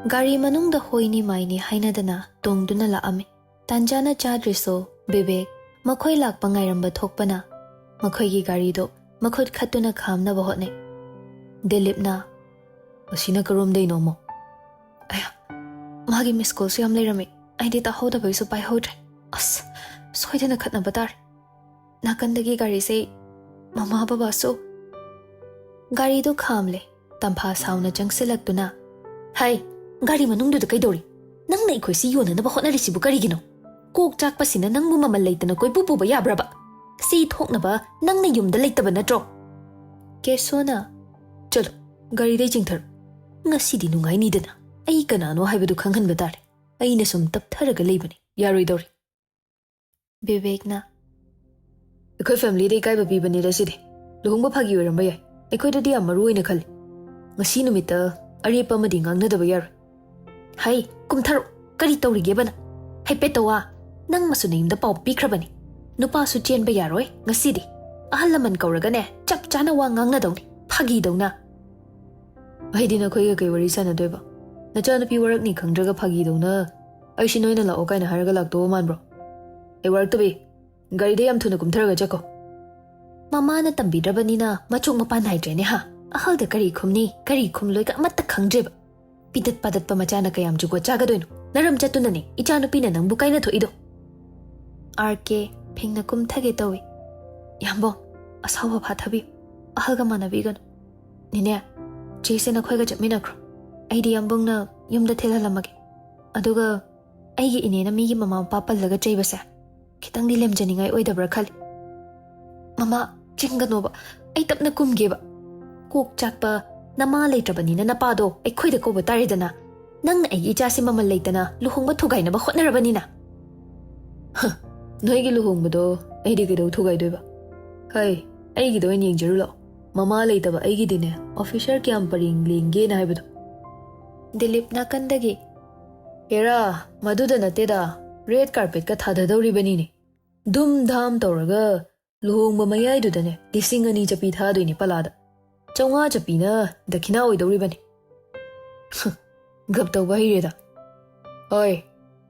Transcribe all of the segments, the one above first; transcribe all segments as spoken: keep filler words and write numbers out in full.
ꯒꯥꯔꯤ ꯃꯅꯨꯡꯗ ꯍꯣꯏꯅꯤ ꯃꯥꯏꯅꯤ ꯍꯥꯏꯅꯗꯅ ꯇꯣꯡꯗꯨꯅ ꯂꯥꯛꯑꯝꯃꯤ꯫ ꯇꯥꯟꯖꯥꯅ ꯆꯥꯗ꯭ꯔꯤꯁꯨ ꯕꯤꯕꯦꯛ ꯃꯈꯣꯏ ꯂꯥꯛꯄ ꯉꯥꯏꯔꯝꯕ ꯊꯣꯛꯄꯅ ꯃꯈꯣꯏꯒꯤ ꯒꯥꯔꯤꯗꯣ ꯃꯈꯨꯠ ꯈꯠꯇꯨꯅ ꯈꯥꯝꯅꯕ ꯍꯣꯠꯅꯩ꯫ ꯗꯤꯂꯤꯞꯅ, "ꯑꯁꯤꯅ ꯀꯔꯣꯝꯗꯩꯅꯣ ꯑꯃꯨꯛ?" ꯑꯌꯥ, ꯃꯥꯒꯤ ꯃꯤꯁ ꯀꯣꯜꯁꯨ ꯌꯥꯝ ꯂꯩꯔꯝꯃꯤ꯫ ꯑꯩꯗꯤ ꯇꯥꯍꯧꯗꯕꯒꯤꯁꯨ ꯄꯥꯏꯍꯧꯗ꯭ꯔꯦ꯫ ꯑꯁ, ꯁꯣꯏꯗꯅ ꯈꯠꯅꯕ ꯇꯥꯔꯦ꯫ ꯅꯥꯀꯟꯗꯒꯤ ꯒꯥꯔꯤꯁꯦ ꯃꯃꯥ ꯕꯕꯥꯁꯨ꯫ ꯒꯥꯔꯤꯗꯣ ꯈꯥꯝꯂꯦ꯫ ꯇꯝꯐꯥ ꯁꯥꯎꯅ ꯆꯪꯁꯤꯜꯂꯛꯇꯨꯅ, "ꯍꯩ, ꯒꯥꯔꯤ ꯃꯅꯨꯡꯗꯨꯗ ꯀꯩꯗꯧꯔꯤ? ꯅꯪꯅ ꯑꯩꯈꯣꯏ ꯁꯤ ꯌꯣꯟꯅꯅꯕ ꯍꯣꯠꯅꯔꯤꯁꯤꯕꯨ ꯀꯔꯤꯒꯤꯅꯣ? ꯀꯣꯛ ꯆꯥꯛꯄꯁꯤꯅ ꯅꯪꯕꯨ ꯃꯃꯜ ꯂꯩꯇꯅ ꯀꯣꯏꯄꯨ ꯄꯨꯕ ꯌꯥꯕ꯭ꯔꯕ? ꯁꯤ ꯊꯣꯛꯅꯕ ꯅꯪꯅ ꯌꯨꯝꯗ ꯂꯩꯇꯕ ꯅꯠꯇ꯭ꯔꯣ?" ꯀꯦꯁꯣꯅ, "ꯆꯠꯂꯣ, ꯒꯥꯔꯤꯗꯩ ꯆꯤꯡꯊꯔꯣ꯫ ꯉꯁꯤꯗꯤ ꯅꯨꯡꯉꯥꯏꯅꯤꯗꯅ꯫ ꯑꯩ ꯀꯅꯥꯅꯣ ꯍꯥꯏꯕꯗꯨ ꯈꯪꯍꯟꯕ ꯇꯥꯔꯦ꯫ ꯑꯩꯅ ꯁꯨꯝ ꯇꯞꯊꯔꯒ ꯂꯩꯕꯅꯤ, ꯌꯥꯔꯣꯏꯗꯧꯔꯤ꯫" ꯕꯤꯕꯦꯛꯅ, "ꯑꯩꯈꯣꯏ ꯐꯦꯃꯤꯂꯤꯗ ꯏꯀꯥꯏꯕ ꯄꯤꯕꯅꯤꯗ ꯁꯤꯗꯤ꯫ ꯂꯨꯍꯣꯡꯕ ꯐꯥꯒꯤ ꯑꯣꯏꯔꯝꯕ ꯌꯥꯏ꯫ ꯑꯩꯈꯣꯏꯗꯗꯤ ꯌꯥꯝ ꯃꯔꯨ ꯑꯣꯏꯅ ꯈꯜꯂꯤ꯫ ꯉꯁꯤ ꯅꯨꯃꯤꯠꯇ ꯑꯔꯦꯞꯄ ꯑꯃꯗꯤ ꯉꯥꯡꯅꯗꯕ ꯌꯥꯔꯣꯏ꯫" "ꯍꯩ, ꯀꯨꯝꯊꯔꯣ꯫ ꯀꯔꯤ ꯇꯧꯔꯤꯒꯦꯕ ꯅꯪ? ꯍꯥꯏꯐꯦꯠꯇ ꯋꯥ꯫ ꯅꯪ ꯃꯁꯨ ꯅꯌꯨꯝꯗ ꯄꯥꯎ ꯄꯤꯈ꯭ꯔꯕꯅꯤ꯫ ꯅꯨꯄꯥꯁꯨ ꯆꯦꯟꯕ ꯌꯥꯔꯣꯏ ꯉꯁꯤꯗꯤ꯫ ꯑꯍꯜ ꯂꯃꯟ ꯀꯧꯔꯒꯅꯦ, ꯆꯞ ꯆꯥꯅ ꯋꯥ ꯉꯥꯡꯅꯗꯧꯅꯤ, ꯐꯥꯒꯤꯗꯧꯅ꯫" "ꯑꯩꯗꯤ ꯅꯈꯣꯏꯒ ꯀꯩ ꯋꯥꯔꯤ ꯁꯥꯟꯅꯗꯣꯏꯕ? ꯅꯆꯥꯅꯨꯄꯤ ꯋꯥꯔꯛꯅꯤ ꯈꯪꯗ꯭ꯔꯒ ꯐꯥꯒꯤꯗꯧꯅ꯫ ꯑꯩꯁꯤ ꯅꯣꯏꯅ ꯂꯥꯛꯑꯣ ꯀꯥꯏꯅ ꯍꯥꯏꯔꯒ ꯂꯥꯛꯇꯧꯕ ꯃꯥꯟꯕ꯭ꯔꯣ? ꯑꯩ ꯋꯥꯔꯛꯇꯕꯤ꯫ ꯒꯥꯔꯤꯗ ꯌꯥꯝ ꯊꯨꯅ ꯀꯨꯝꯊꯔꯒ ꯆꯠꯈꯣ꯫" ꯃꯃꯥꯅ ꯇꯝꯕꯤꯗ꯭ꯔꯕꯅꯤꯅ ꯃꯆꯣꯛ ꯃꯄꯥꯟ ꯅꯥꯏꯗ꯭ꯔꯦꯅꯦ ꯍꯥ꯫ ꯑꯍꯜꯗ ꯀꯔꯤ ꯈꯨꯝꯅꯤ, ꯀꯔꯤ ꯈꯨꯝꯂꯣꯏꯒ ꯑꯃꯠꯇ ꯈꯪꯗ꯭ꯔꯦꯕ꯫ ꯄꯤꯗꯠ ꯄꯥꯗꯠꯄ ꯃꯆꯥꯅ ꯀꯌꯥꯝ ꯖꯨꯒꯣꯠ ꯆꯥꯒꯗꯣꯏꯅꯣ? ꯅꯔꯝ ꯆꯠꯇꯨꯅꯅꯦ ꯏꯆꯥꯅꯨꯄꯤꯅ ꯅꯪꯕꯨ ꯀꯥꯏꯅ ꯊꯣꯛꯏꯗꯣ꯫ ꯑꯥꯔ ꯀꯦ ꯐꯤꯡꯅ ꯀꯨꯝꯊꯒꯦ ꯇꯧꯏ꯫ "ꯌꯥꯝꯕꯣ, ꯑꯁꯥꯎꯕ ꯐꯥꯊꯕꯤꯌꯨ꯫ ꯑꯍꯜꯒ ꯃꯥꯟꯅꯕꯤꯒꯅꯨ꯫ ꯅꯦꯅꯦ, ꯆꯦꯁꯦ ꯅꯈꯣꯏꯒ ꯆꯠꯃꯤꯟꯅꯈ꯭ꯔꯣ꯫ ꯑꯩꯗꯤ ꯌꯥꯝꯕꯨꯡꯅ ꯌꯨꯝꯗ ꯊꯤꯜꯍꯜꯂꯝꯃꯒꯦ꯫ ꯑꯗꯨꯒ ꯑꯩꯒꯤ ꯏꯅꯦꯅ ꯃꯤꯒꯤ ꯃꯃꯥ ꯃꯄꯥ ꯄꯜꯂꯒ ꯆꯩꯕꯁꯦ ꯈꯤꯇꯪꯗꯤ ꯂꯦꯝꯖꯅꯤꯡꯉꯥꯏ ꯑꯣꯏꯗꯕ꯭ꯔꯥ ꯈꯜꯂꯤ꯫" "ꯃꯃꯥ, ꯆꯤꯡꯒꯅꯣꯕ, ꯑꯩ ꯇꯞꯅ ꯀꯨꯝꯒꯦꯕ꯫" "ꯀꯣꯛ ꯆꯥꯛꯄ, ꯅꯃꯥ ꯂꯩꯇ꯭ꯔꯕꯅꯤꯅ ꯅꯄꯥꯗꯣ ꯑꯩꯈꯣꯏꯗ ꯀꯧꯕ ꯇꯥꯔꯦꯗꯅ꯫ ꯅꯪꯅ ꯑꯩꯒꯤ ꯏꯆꯥꯁꯦ ꯃꯃꯜ ꯂꯩꯇꯅ ꯂꯨꯍꯣꯡꯕ ꯊꯨꯒꯥꯏꯅꯕ ꯍꯣꯠꯅꯔꯕꯅꯤꯅ꯫" "ꯍ, ꯅꯣꯏꯒꯤ ꯂꯨꯍꯣꯡꯕꯗꯣ ꯑꯩꯗꯤ ꯀꯩꯗꯧ ꯊꯨꯒꯥꯏꯗꯣꯏꯕ? ꯍꯩ, ꯑꯩꯒꯤꯗ ꯑꯣꯏꯅ ꯌꯦꯡꯖꯔꯨ ꯂꯥꯛꯑꯣ꯫ ꯃꯃꯥ ꯂꯩꯇꯕ ꯑꯩꯒꯤꯗꯤꯅꯦ, ꯑꯣꯐꯤꯁꯔ ꯀꯌꯥꯝ ꯄꯔꯦꯡ ꯂꯦꯡꯒꯦꯅ ꯍꯥꯏꯕꯗꯣ꯫" ꯗꯤꯂꯤꯞ ꯅꯥꯀꯟꯗꯒꯤ, "ꯍꯦꯔꯥ, ꯃꯗꯨꯗ ꯅꯠꯇꯦꯗ, ꯔꯦꯗ ꯀꯥꯔꯄꯦꯠꯀ ꯊꯥꯗꯗꯧꯔꯤꯕꯅꯤꯅꯦ꯫ ꯙꯨꯝ ꯙꯥꯝ ꯇꯧꯔꯒ ꯂꯨꯍꯣꯡꯕ ꯃꯌꯥꯏꯗꯨꯗꯅꯦ ꯂꯤꯁꯤꯡ ꯑꯅꯤ ꯆꯠꯄꯤ ꯊꯥꯗꯣꯏꯅꯦ ꯄꯂꯥꯗ꯫ ꯆꯥꯝꯃꯉꯥ ꯆꯠꯄꯤꯅ ꯗꯈꯤꯅꯥ ꯑꯣꯏꯗꯧꯔꯤꯕꯅꯤ꯫" "ꯍ, ꯒꯞ ꯇꯧꯕ ꯍꯩꯔꯦꯗ꯫ ꯍꯣꯏ,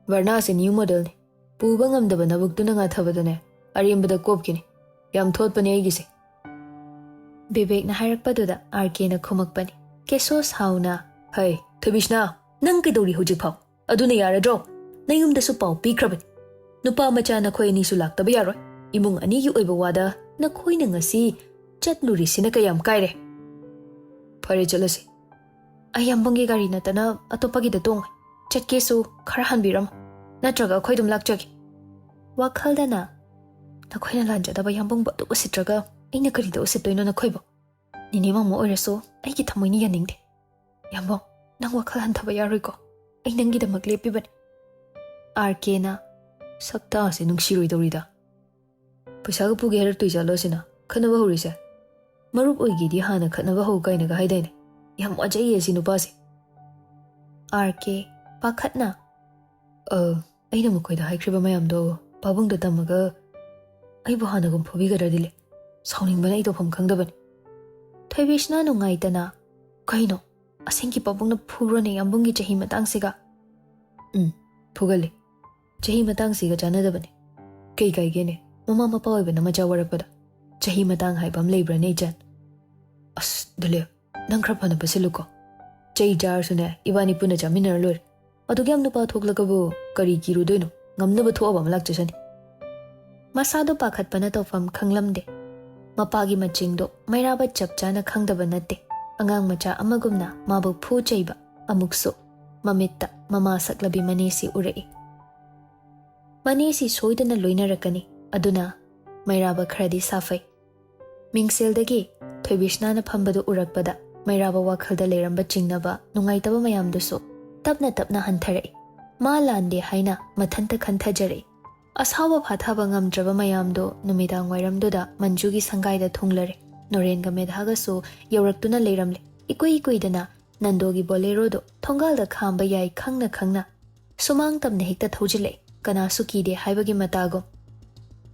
ꯚꯔꯅꯥꯁꯦ ꯅ꯭ꯌꯨ ꯃꯣꯗꯦꯜꯅꯤ꯫ ꯄꯨꯕ ꯉꯝꯗꯕ ꯅꯕꯨꯛꯇꯨꯅ ꯉꯥꯊꯕꯗꯅꯦ, ꯑꯔꯦꯝꯕꯗ ꯀꯣꯞꯈꯤꯅꯤ꯫ ꯌꯥꯝ ꯊꯣꯠꯄꯅꯦ ꯑꯩꯒꯤꯁꯦ꯫ ꯕꯤꯕꯦꯛꯅ ꯍꯥꯏꯔꯛꯄꯗꯨꯗ ꯑꯥꯔ ꯀꯦꯅ ꯈꯨꯝꯃꯛꯄꯅꯤ꯫ ꯀꯦꯁꯣ ꯁꯥꯎꯅ, "ꯍꯩ, ꯊꯣꯏꯕꯤꯁꯅꯥ, ꯅꯪ ꯀꯩꯗꯧꯔꯤ ꯍꯧꯖꯤꯛꯐꯥꯎ? ꯑꯗꯨꯅ ꯌꯥꯔꯗ꯭ꯔꯣ? ꯅꯌꯨꯝꯗꯁꯨ ꯄꯥꯎ ꯄꯤꯈ꯭ꯔꯕꯅꯤ꯫ ꯅꯨꯄꯥ ꯃꯆꯥ ꯅꯈꯣꯏ ꯑꯅꯤꯁꯨ ꯂꯥꯛꯇꯕ ꯌꯥꯔꯣꯏ꯫ ꯏꯃꯨꯡ ꯑꯅꯤꯒꯤ ꯑꯣꯏꯕ ꯋꯥꯗ ꯅꯈꯣꯏꯅ ꯉꯁꯤ ꯆꯠꯂꯨꯔꯤꯁꯤꯅ ꯀꯌꯥꯝ ꯀꯥꯏꯔꯦ꯫ ꯐꯔꯦ, ꯆꯠꯂꯁꯤ꯫ ꯑꯩ ꯌꯥꯝꯕꯨꯡꯒꯤ ꯒꯥꯔꯤ ꯅꯠꯇꯅ ꯑꯇꯣꯞꯄꯒꯤꯗ ꯇꯣꯡꯉꯦ꯫ ꯆꯠꯀꯦꯁꯨ ꯈꯔ ꯍꯟꯕꯤꯔꯝꯃꯣ, ꯅꯠꯇ꯭ꯔꯒ ꯑꯩꯈꯣꯏ ꯑꯗꯨꯝ ꯂꯥꯛꯆꯒꯦ꯫" ꯋꯥꯈꯜꯗꯅ, "ꯅꯈꯣꯏꯅ ꯂꯥꯟꯖꯗꯕ ꯌꯥꯝꯕꯨꯡꯕꯨ ꯑꯗꯨ ꯎꯁꯤꯠꯇ꯭ꯔꯒ ꯑꯩꯅ ꯀꯔꯤꯗ ꯎꯁꯤꯠꯇꯣꯏꯅꯣ ꯅꯈꯣꯏꯕꯨ? ꯅꯤꯅꯦ ꯃꯃꯣ ꯑꯣꯏꯔꯁꯨ ꯑꯩꯒꯤ ꯊꯃꯣꯏꯅ ꯌꯥꯅꯤꯡꯗꯦ꯫ ꯌꯥꯝꯕꯨꯡ, ꯅꯪ ꯋꯥꯈꯜ ꯍꯟꯊꯕ ꯌꯥꯔꯣꯏꯀꯣ꯫ ꯑꯩ ꯅꯪꯒꯤꯗꯃꯛ ꯂꯦꯞꯄꯤꯕꯅꯤ꯫" ꯑꯥꯔ ꯀꯦꯅ, "ꯁꯛꯇꯥꯁꯦ ꯅꯨꯡꯁꯤꯔꯣꯏꯗꯧꯔꯤꯗ꯫ ꯄꯩꯁꯥꯒ ꯄꯨꯒꯦ ꯍꯥꯏꯔꯛꯇꯣꯏ ꯖꯥꯠꯂꯣ ꯁꯤꯅ? ꯈꯠꯅꯕ ꯍꯧꯔꯤꯁꯦ? ꯃꯔꯨꯞ ꯑꯣꯏꯒꯦꯗꯤ ꯍꯥꯟꯅ ꯈꯠꯅꯕ ꯍꯧ ꯀꯥꯏꯅꯒ ꯍꯥꯏꯗꯥꯏꯅꯦ? ꯌꯥꯝ ꯋꯥꯖꯩꯌꯦ ꯁꯤ ꯅꯨꯄꯥꯁꯦ꯫" ꯑꯥꯔ ꯀꯦ, ꯄꯥꯈꯠꯅ, "ꯑ, ꯑꯩꯅ ꯃꯈꯣꯏꯗ ꯍꯥꯏꯈ꯭ꯔꯤꯕ ꯃꯌꯥꯝꯗꯣ ꯄꯥꯕꯨꯡꯗ ꯇꯝꯃꯒ ꯑꯩꯕꯨ ꯍꯥꯟꯅꯒꯨꯝ ꯐꯨꯕꯤꯒꯗ꯭ꯔꯗꯤ ꯂꯩ꯫ ꯁꯥꯎꯅꯤꯡꯕꯅ ꯑꯩ ꯇꯧꯐꯝ ꯈꯪꯗꯕꯅꯤ꯫" ꯊꯣꯏꯕꯤꯁꯅ ꯅꯨꯡꯉꯥꯏꯇꯅ, "ꯀꯩꯅꯣ? ꯑꯁꯦꯡꯀꯤ ꯄꯥꯕꯨꯡꯅ ꯐꯨꯕ꯭ꯔꯣꯅꯦ ꯌꯥꯝꯕꯨꯡꯒꯤ ꯆꯍꯤ ꯃꯇꯥꯡꯁꯤꯒ?" "ꯎꯝ, ꯐꯨꯒꯜꯂꯤ꯫ ꯆꯍꯤ ꯃꯇꯥꯡꯁꯤꯒ ꯆꯥꯟꯅꯗꯕꯅꯤ꯫ ꯀꯩ ꯀꯥꯏꯒꯦꯅꯦ? ꯃꯃꯥ ꯃꯄꯥ ꯑꯣꯏꯕꯅ ꯃꯆꯥ ꯋꯥꯔꯛꯄꯗ ꯆꯍꯤ ꯃꯇꯥꯡ ꯍꯥꯏꯕ ꯑꯃ ꯂꯩꯕ꯭ꯔꯥꯅꯦ, ꯏꯆꯟ?" "ꯑꯁ, ꯗꯨꯂꯦꯞ, ꯅꯪ ꯈꯔ ꯐꯅ ꯐꯠꯁꯤꯜꯂꯨꯀꯣ꯫ ꯆꯩ ꯆꯥꯔꯁꯨꯅꯦ, ꯏꯕꯥꯅꯤ ꯄꯨꯟꯅ ꯆꯥꯃꯤꯟꯅꯔ ꯂꯣꯏꯔꯦ꯫ ꯑꯗꯨꯛ ꯌꯥꯝ ꯅꯨꯄꯥ ꯊꯣꯛꯂꯒꯕꯨ ꯀꯔꯤ ꯀꯤꯔꯨꯗꯣꯏꯅꯣ? ꯉꯝꯅꯕ ꯊꯣꯛꯑꯕ ꯑꯃ ꯂꯥꯛꯆꯁꯅꯤ꯫" ꯃꯁꯥꯗꯣ ꯄꯥꯈꯠꯄꯅ ꯇꯧꯐꯝ ꯈꯪꯂꯝꯗꯦ꯫ ꯃꯄꯥꯒꯤ ꯃꯆꯤꯡꯗꯣ ꯃꯩꯔꯥꯕ ꯆꯞ ꯆꯥꯅ ꯈꯪꯗꯕ ꯅꯠꯇꯦ꯫ ꯑꯉꯥꯡ ꯃꯆꯥ ꯑꯃꯒꯨꯝꯅ ꯃꯥꯕꯨ ꯐꯨ ꯆꯩꯕ ꯑꯃꯨꯛꯁꯨ ꯃꯃꯤꯠꯇ ꯃꯃꯥ ꯁꯛꯂꯕꯤ ꯃꯅꯦꯁꯤ ꯎꯔꯛꯏ꯫ ꯃꯅꯦꯁꯤ ꯁꯣꯏꯗꯅ ꯂꯣꯏꯅꯔꯛꯀꯅꯤ꯫ ꯑꯗꯨꯅ ꯃꯩꯔꯥꯕ ꯈꯔꯗꯤ ꯁꯥꯐꯩ꯫ ꯃꯤꯡꯁꯦꯜꯗꯒꯤ ꯊꯣꯏꯕꯤꯁꯅꯥꯅ ꯐꯝꯕꯗꯨ ꯎꯔꯛꯄꯗ ꯃꯩꯔꯥꯕ ꯋꯥꯈꯜꯗ ꯂꯩꯔꯝꯕ ꯆꯤꯡꯅꯕ, ꯅꯨꯡꯉꯥꯏꯇꯕ ꯃꯌꯥꯝꯗꯨꯁꯨ ꯇꯞꯅ ꯇꯞꯅ ꯍꯟꯊꯔꯛꯏ꯫ ꯃꯥ ꯂꯥꯟꯗꯦ ꯍꯥꯏꯅ ꯃꯊꯟꯇ ꯈꯟꯊꯖꯔꯛꯏ꯫ ꯑꯁꯥꯎꯕ ꯐꯥꯊꯕ ꯉꯝꯗ꯭ꯔꯕ ꯃꯌꯥꯝꯗꯣ ꯅꯨꯃꯤꯗꯥꯡ ꯋꯥꯏꯔꯝꯗꯨꯗ ꯃꯟꯖꯨꯒꯤ ꯁꯪꯒꯥꯏꯗ ꯊꯨꯡꯂꯔꯦ꯫ ꯅꯣꯔꯦꯟꯒ ꯃꯦꯙꯥꯒꯁꯨ ꯌꯧꯔꯛꯇꯨꯅ ꯂꯩꯔꯝꯂꯦ꯫ ꯏꯀꯨꯏ ꯀꯨꯏꯗꯅ ꯅꯟꯗꯣꯒꯤ ꯕꯣꯂꯦꯔꯣꯗꯣ ꯊꯣꯡꯒꯥꯜꯗ ꯈꯥꯝꯕ ꯌꯥꯏ ꯈꯪꯅ ꯈꯪꯅ ꯁꯨꯃꯥꯡ ꯇꯝꯅ ꯍꯦꯛꯇ ꯊꯧꯖꯤꯜꯂꯛꯑꯦ, ꯀꯅꯥꯁꯨ ꯀꯤꯗꯦ ꯍꯥꯏꯕꯒꯤ ꯃꯇꯥꯒꯨꯝ꯫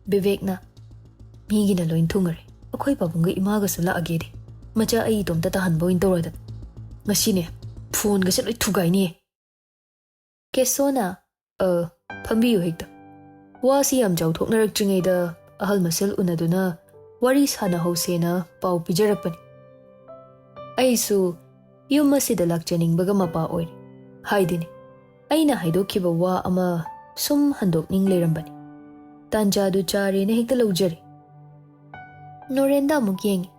ꯕꯤꯕꯦꯛꯅ, "ꯃꯤꯒꯤꯅ ꯂꯣꯏ ꯊꯨꯡꯉꯔꯦ, ꯑꯩꯈꯣꯏ ꯄꯥꯕꯨꯡꯒ ꯏꯃꯥꯒꯁꯨ ꯂꯥꯛꯑꯒꯦꯗꯤ꯫ ꯃꯆꯥ ꯑꯩ ꯏꯇꯣꯝꯇ ꯇꯥꯍꯟꯕ ꯑꯣꯏꯅ ꯇꯧꯔꯗꯅ꯫ ꯉꯁꯤꯅꯦ, ꯐꯣꯟꯒꯁꯦ ꯂꯣꯏ ꯊꯨꯒꯥꯏꯅꯤꯌꯦ꯫ ꯀꯦꯁꯣꯅ, "ꯑ, ꯐꯝꯕꯤꯌꯨ ꯍꯦꯛꯇ꯫ ꯋꯥꯁꯤ ꯌꯥꯝ ꯆꯥꯎꯊꯣꯛꯅꯔꯛꯇ꯭ꯔꯤꯉꯩꯗ ꯑꯍꯜ ꯃꯁꯦꯜ ꯎꯅꯗꯨꯅ ꯋꯥꯔꯤ ꯁꯥꯟꯅꯍꯧꯁꯦꯅ ꯄꯥꯎ ꯄꯤꯖꯔꯛꯄꯅꯤ꯫ ꯑꯩꯁꯨ ꯌꯨꯝ ꯑꯁꯤꯗ ꯂꯥꯛꯆꯅꯤꯡꯕꯒ ꯃꯄꯥ ꯑꯣꯏꯔꯦ꯫ ꯍꯥꯏꯗꯤꯅꯦ, ꯑꯩꯅ ꯍꯥꯏꯗꯣꯛꯈꯤꯕ ꯋꯥ ꯑꯃ ꯁꯨꯝ ꯍꯟꯗꯣꯛꯅꯤꯡ ꯂꯩꯔꯝꯕꯅꯤ꯫ ꯇꯥꯟꯖꯥꯗꯨ ꯆꯥꯔꯦꯅ ꯍꯦꯛꯇ ꯂꯧꯖꯔꯦ꯫" ꯅꯣꯔꯦꯟꯗ ꯑꯃꯨꯛ ꯌꯦꯡꯉꯤ꯫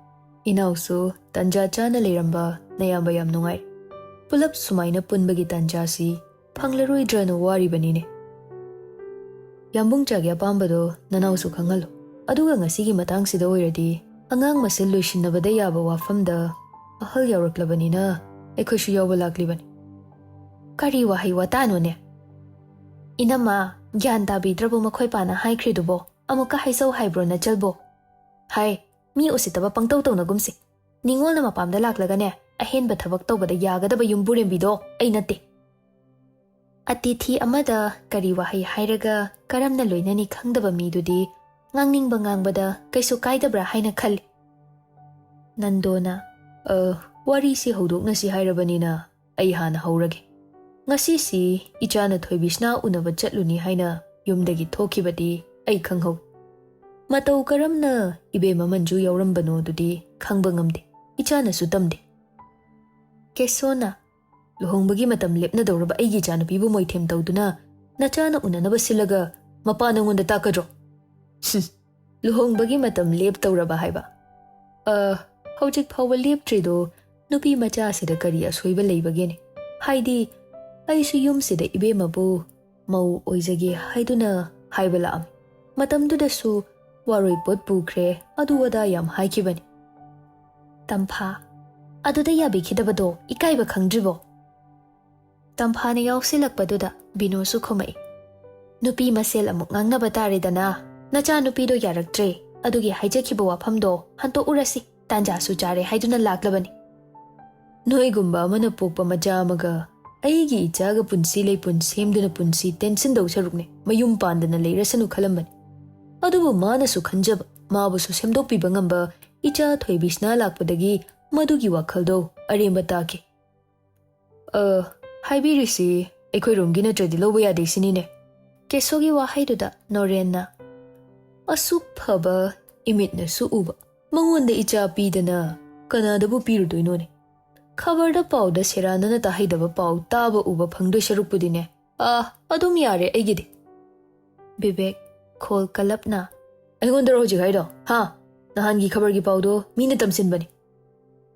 ꯏꯅꯥꯎꯁꯨ ꯇꯥꯟꯖꯥ ꯆꯥꯅ ꯂꯩꯔꯝꯕ ꯅꯌꯥꯝꯕ ꯌꯥꯝ ꯅꯨꯡꯉꯥꯏ꯫ ꯄꯨꯂꯞ ꯁꯨꯃꯥꯏꯅ ꯄꯨꯟꯕꯒꯤ ꯇꯥꯟꯖꯥꯁꯤ ꯐꯪꯂꯔꯣꯏꯗ꯭ꯔꯅ ꯋꯥꯔꯤꯕꯅꯤꯅꯦ꯫ ꯌꯥꯝꯕꯨꯡ ꯆꯥꯒꯤ ꯑꯄꯥꯝꯕꯗꯣ ꯅꯅꯥꯎꯁꯨ ꯈꯪꯍꯜꯂꯨ꯫ ꯑꯗꯨꯒ ꯉꯁꯤꯒꯤ ꯃꯇꯥꯡꯁꯤꯗ ꯑꯣꯏꯔꯗꯤ ꯑꯉꯥꯡ ꯃꯁꯦꯜ ꯂꯣꯏꯁꯤꯟꯅꯕꯗ ꯌꯥꯕ ꯋꯥꯐꯝꯗ ꯑꯍꯜ ꯌꯥꯎꯔꯛꯂꯕꯅꯤꯅ ꯑꯩꯈꯣꯏꯁꯨ ꯌꯥꯎꯕ ꯂꯥꯛꯂꯤꯕꯅꯤ꯫ ꯀꯔꯤ ꯋꯥꯍꯩ ꯋꯥꯇꯥꯅꯣꯅꯦ? ꯏꯅꯝꯃ, ꯒ꯭ꯌꯥꯟ ꯇꯥꯕꯤꯗ꯭ꯔꯕꯣ ꯃꯈꯣꯏ ꯄꯥꯅ ꯍꯥꯏꯈ꯭ꯔꯤꯗꯨꯕꯣ? ꯑꯃꯨꯛꯀ ꯍꯥꯏꯖꯧ ꯍꯥꯏꯕ꯭ꯔꯣ ꯅꯆꯜꯕꯣ? ꯍꯥꯏ, ꯃꯤ ꯎꯁꯤꯠꯇꯕ ꯄꯪꯇꯧ ꯇꯧꯅꯒꯨꯝꯁꯤ꯫ ꯅꯤꯉꯣꯜꯅ ꯃꯄꯥꯝꯗ ꯂꯥꯛꯂꯒꯅꯦ, ꯑꯍꯦꯟꯕ ꯊꯕꯛ ꯇꯧꯕꯗ ꯌꯥꯒꯗꯕ ꯌꯨꯝꯕꯨꯔꯦꯝꯕꯤꯗꯣ ꯑꯩ ꯅꯠꯇꯦ꯫ ꯑꯇꯤꯊꯤ ꯑꯃꯗ ꯀꯔꯤ ꯋꯥꯍꯩ ꯍꯥꯏꯔꯒ ꯀꯔꯝꯅ ꯂꯣꯏꯅꯅꯤ ꯈꯪꯗꯕ ꯃꯤꯗꯨꯗꯤ ꯉꯥꯡꯅꯤꯡꯕ ꯉꯥꯡꯕꯗ ꯀꯩꯁꯨ ꯀꯥꯏꯗꯕ꯭ꯔꯥ ꯍꯥꯏꯅ ꯈꯜꯂꯤ꯫ ꯅꯟꯗꯣꯅ, "ꯑ, ꯋꯥꯔꯤꯁꯤ ꯍꯧꯗꯣꯛꯅꯁꯤ ꯍꯥꯏꯔꯕꯅꯤꯅ ꯑꯩ ꯍꯥꯟꯅ ꯍꯧꯔꯒꯦ꯫ ꯉꯁꯤꯁꯤ ꯏꯆꯥꯅ ꯊꯣꯏꯕꯤꯁꯅꯥ ꯎꯅꯕ ꯆꯠꯂꯨꯅꯤ ꯍꯥꯏꯅ ꯌꯨꯝꯗꯒꯤ ꯊꯣꯛꯈꯤꯕꯗꯤ ꯑꯩ ꯈꯪꯍꯧ꯫ ꯃꯇꯧ ꯀꯔꯝꯅ ꯏꯕꯦꯝꯃ ꯃꯟꯖꯨ ꯌꯥꯎꯔꯝꯕꯅꯣꯗꯨꯗꯤ ꯈꯪꯕ ꯉꯝꯗꯦ, ꯏꯆꯥꯅꯁꯨ ꯇꯝꯗꯦ꯫" ꯀꯦꯁꯣꯅ, "ꯂꯨꯍꯣꯡꯕꯒꯤ ꯃꯇꯝ ꯂꯦꯞꯅꯗꯧꯔꯕ ꯑꯩꯒꯤ ꯏꯆꯥꯅꯨꯄꯤꯕꯨ ꯃꯣꯏꯊꯦꯝ ꯇꯧꯗꯨꯅ ꯅꯆꯥꯅ ꯎꯅꯅꯕ ꯁꯤꯜꯂꯒ ꯃꯄꯥ ꯅꯉꯣꯟꯗ ꯇꯥꯛꯀꯗ꯭ꯔꯣ?" "ꯍꯨꯝ, ꯂꯨꯍꯣꯡꯕꯒꯤ ꯃꯇꯝ ꯂꯦꯞꯇꯧꯔꯕ ꯍꯥꯏꯕ? ꯑ, ꯍꯧꯖꯤꯛ ꯐꯥꯎꯕ ꯂꯦꯞꯇ꯭ꯔꯤꯗꯣ ꯅꯨꯄꯤ ꯃꯆꯥꯁꯤꯗ ꯀꯔꯤ ꯑꯁꯣꯏꯕ ꯂꯩꯕꯒꯦꯅꯦ? ꯍꯥꯏꯗꯤ, ꯑꯩꯁꯨ ꯌꯨꯝꯁꯤꯗ ꯏꯕꯦꯝꯃꯕꯨ ꯃꯧ ꯑꯣꯏꯖꯒꯦ ꯍꯥꯏꯗꯨꯅ ꯍꯥꯏꯕ ꯂꯥꯛꯑꯝꯃꯤ꯫ ꯃꯇꯝꯗꯨꯗꯁꯨ ꯋꯥꯔꯣꯏ ꯄꯣꯠ ꯄꯨꯈ꯭ꯔꯦ, ꯑꯗꯨ ꯑꯗꯥ ꯌꯥꯝ ꯍꯥꯏꯈꯤꯕꯅꯤ꯫" ꯇꯝꯐꯥ, "ꯑꯗꯨꯗ ꯌꯥꯕꯤꯈꯤꯗꯕꯗꯣ ꯏꯀꯥꯏꯕ ꯈꯪꯗ꯭ꯔꯤꯕꯣ?" ꯇꯝꯐꯥꯅ ꯌꯥꯎꯁꯤꯜꯂꯛꯄꯗꯨꯗ ꯕꯤꯅꯨꯁꯨ ꯈꯨꯝꯃꯛꯏ, "ꯅꯨꯄꯤ ꯃꯁꯦꯜ ꯑꯃꯨꯛ ꯉꯥꯡꯅꯕ ꯇꯥꯔꯦꯗꯅ꯫ ꯅꯆꯥꯅꯨꯄꯤꯗꯣ ꯌꯥꯔꯛꯇ꯭ꯔꯦ, ꯑꯗꯨꯒꯤ ꯍꯥꯏꯖꯈꯤꯕ ꯋꯥꯐꯝꯗꯣ ꯍꯟꯇꯣꯛꯎꯔꯁꯤ, ꯇꯥꯟꯖꯥꯁꯨ ꯆꯥꯔꯦ ꯍꯥꯏꯗꯨꯅ ꯂꯥꯛꯂꯕꯅꯤ꯫ ꯅꯣꯏꯒꯨꯝꯕ ꯑꯃꯅ ꯄꯣꯛꯄ ꯃꯆꯥ ꯑꯃꯒ ꯑꯩꯒꯤ ꯏꯆꯥꯒ ꯄꯨꯟꯁꯤ ꯂꯩꯄꯨꯟ ꯁꯦꯝꯗꯨꯅ ꯄꯨꯟꯁꯤ ꯇꯦꯟꯁꯤꯟꯗꯧ ꯁꯔꯨꯛꯅꯦ ꯃꯌꯨꯝ ꯄꯥꯟꯗꯅ ꯂꯩꯔꯁꯅꯨ ꯈꯜꯂꯝꯕꯅꯤ꯫ ꯑꯗꯨꯕꯨ ꯃꯥꯅꯁꯨ ꯈꯟꯖꯕ, ꯃꯥꯕꯨꯁꯨ ꯁꯦꯝꯗꯣꯛꯄꯤꯕ ꯉꯝꯕ ꯏꯆꯥ ꯊꯣꯏꯕꯤꯁꯅꯥ ꯂꯥꯛꯄꯗꯒꯤ ꯃꯗꯨꯒꯤ ꯋꯥꯈꯜꯗꯣ ꯑꯔꯦꯝꯕ ꯇꯥꯈꯤ꯫" ꯑ, ꯍꯥꯏꯕꯤꯔꯤꯁꯤ ꯑꯩꯈꯣꯏ ꯔꯨꯝꯒꯤ ꯅꯠꯇ꯭ꯔꯗꯤ ꯂꯧꯕ ꯌꯥꯗꯦ ꯁꯤꯅꯤꯅꯦ꯫ ꯀꯦꯁꯣꯒꯤ ꯋꯥꯍꯩꯗꯨꯗ ꯅꯣꯔꯦꯟꯅ, "ꯑꯁꯨꯛ ꯐꯕ ꯏꯃꯤꯠꯅꯁꯨ ꯎꯕ, ꯃꯉꯣꯟꯗ ꯏꯆꯥ ꯄꯤꯗꯅ ꯀꯅꯥꯗꯕꯨ ꯄꯤꯔꯨꯗꯣꯏꯅꯣꯅꯦ? ꯈꯕꯔꯗ ꯄꯥꯎꯗ ꯁꯦꯔꯥꯟꯅꯅ ꯇꯥꯍꯩꯗꯕ ꯄꯥꯎ ꯇꯥꯕ ꯎꯕ ꯐꯪꯗꯣꯏ ꯁꯔꯨꯛꯄꯨꯗꯤꯅꯦ꯫ ꯑꯥ, ꯑꯗꯨꯝ ꯌꯥꯔꯦ ꯑꯩꯒꯤꯗꯤ꯫" ꯕꯤꯕꯦꯛ, ꯈꯣꯜ ꯀꯂꯞꯅ, "ꯑꯩꯉꯣꯟꯗꯔꯣ ꯍꯧꯖꯤꯛ ꯍꯥꯏꯗꯣ? ꯍꯥ? ꯅꯍꯥꯟꯒꯤ ꯈꯕꯔꯒꯤ ꯄꯥꯎꯗꯣ ꯃꯤꯅ ꯇꯝꯁꯤꯟꯕꯅꯤ꯫"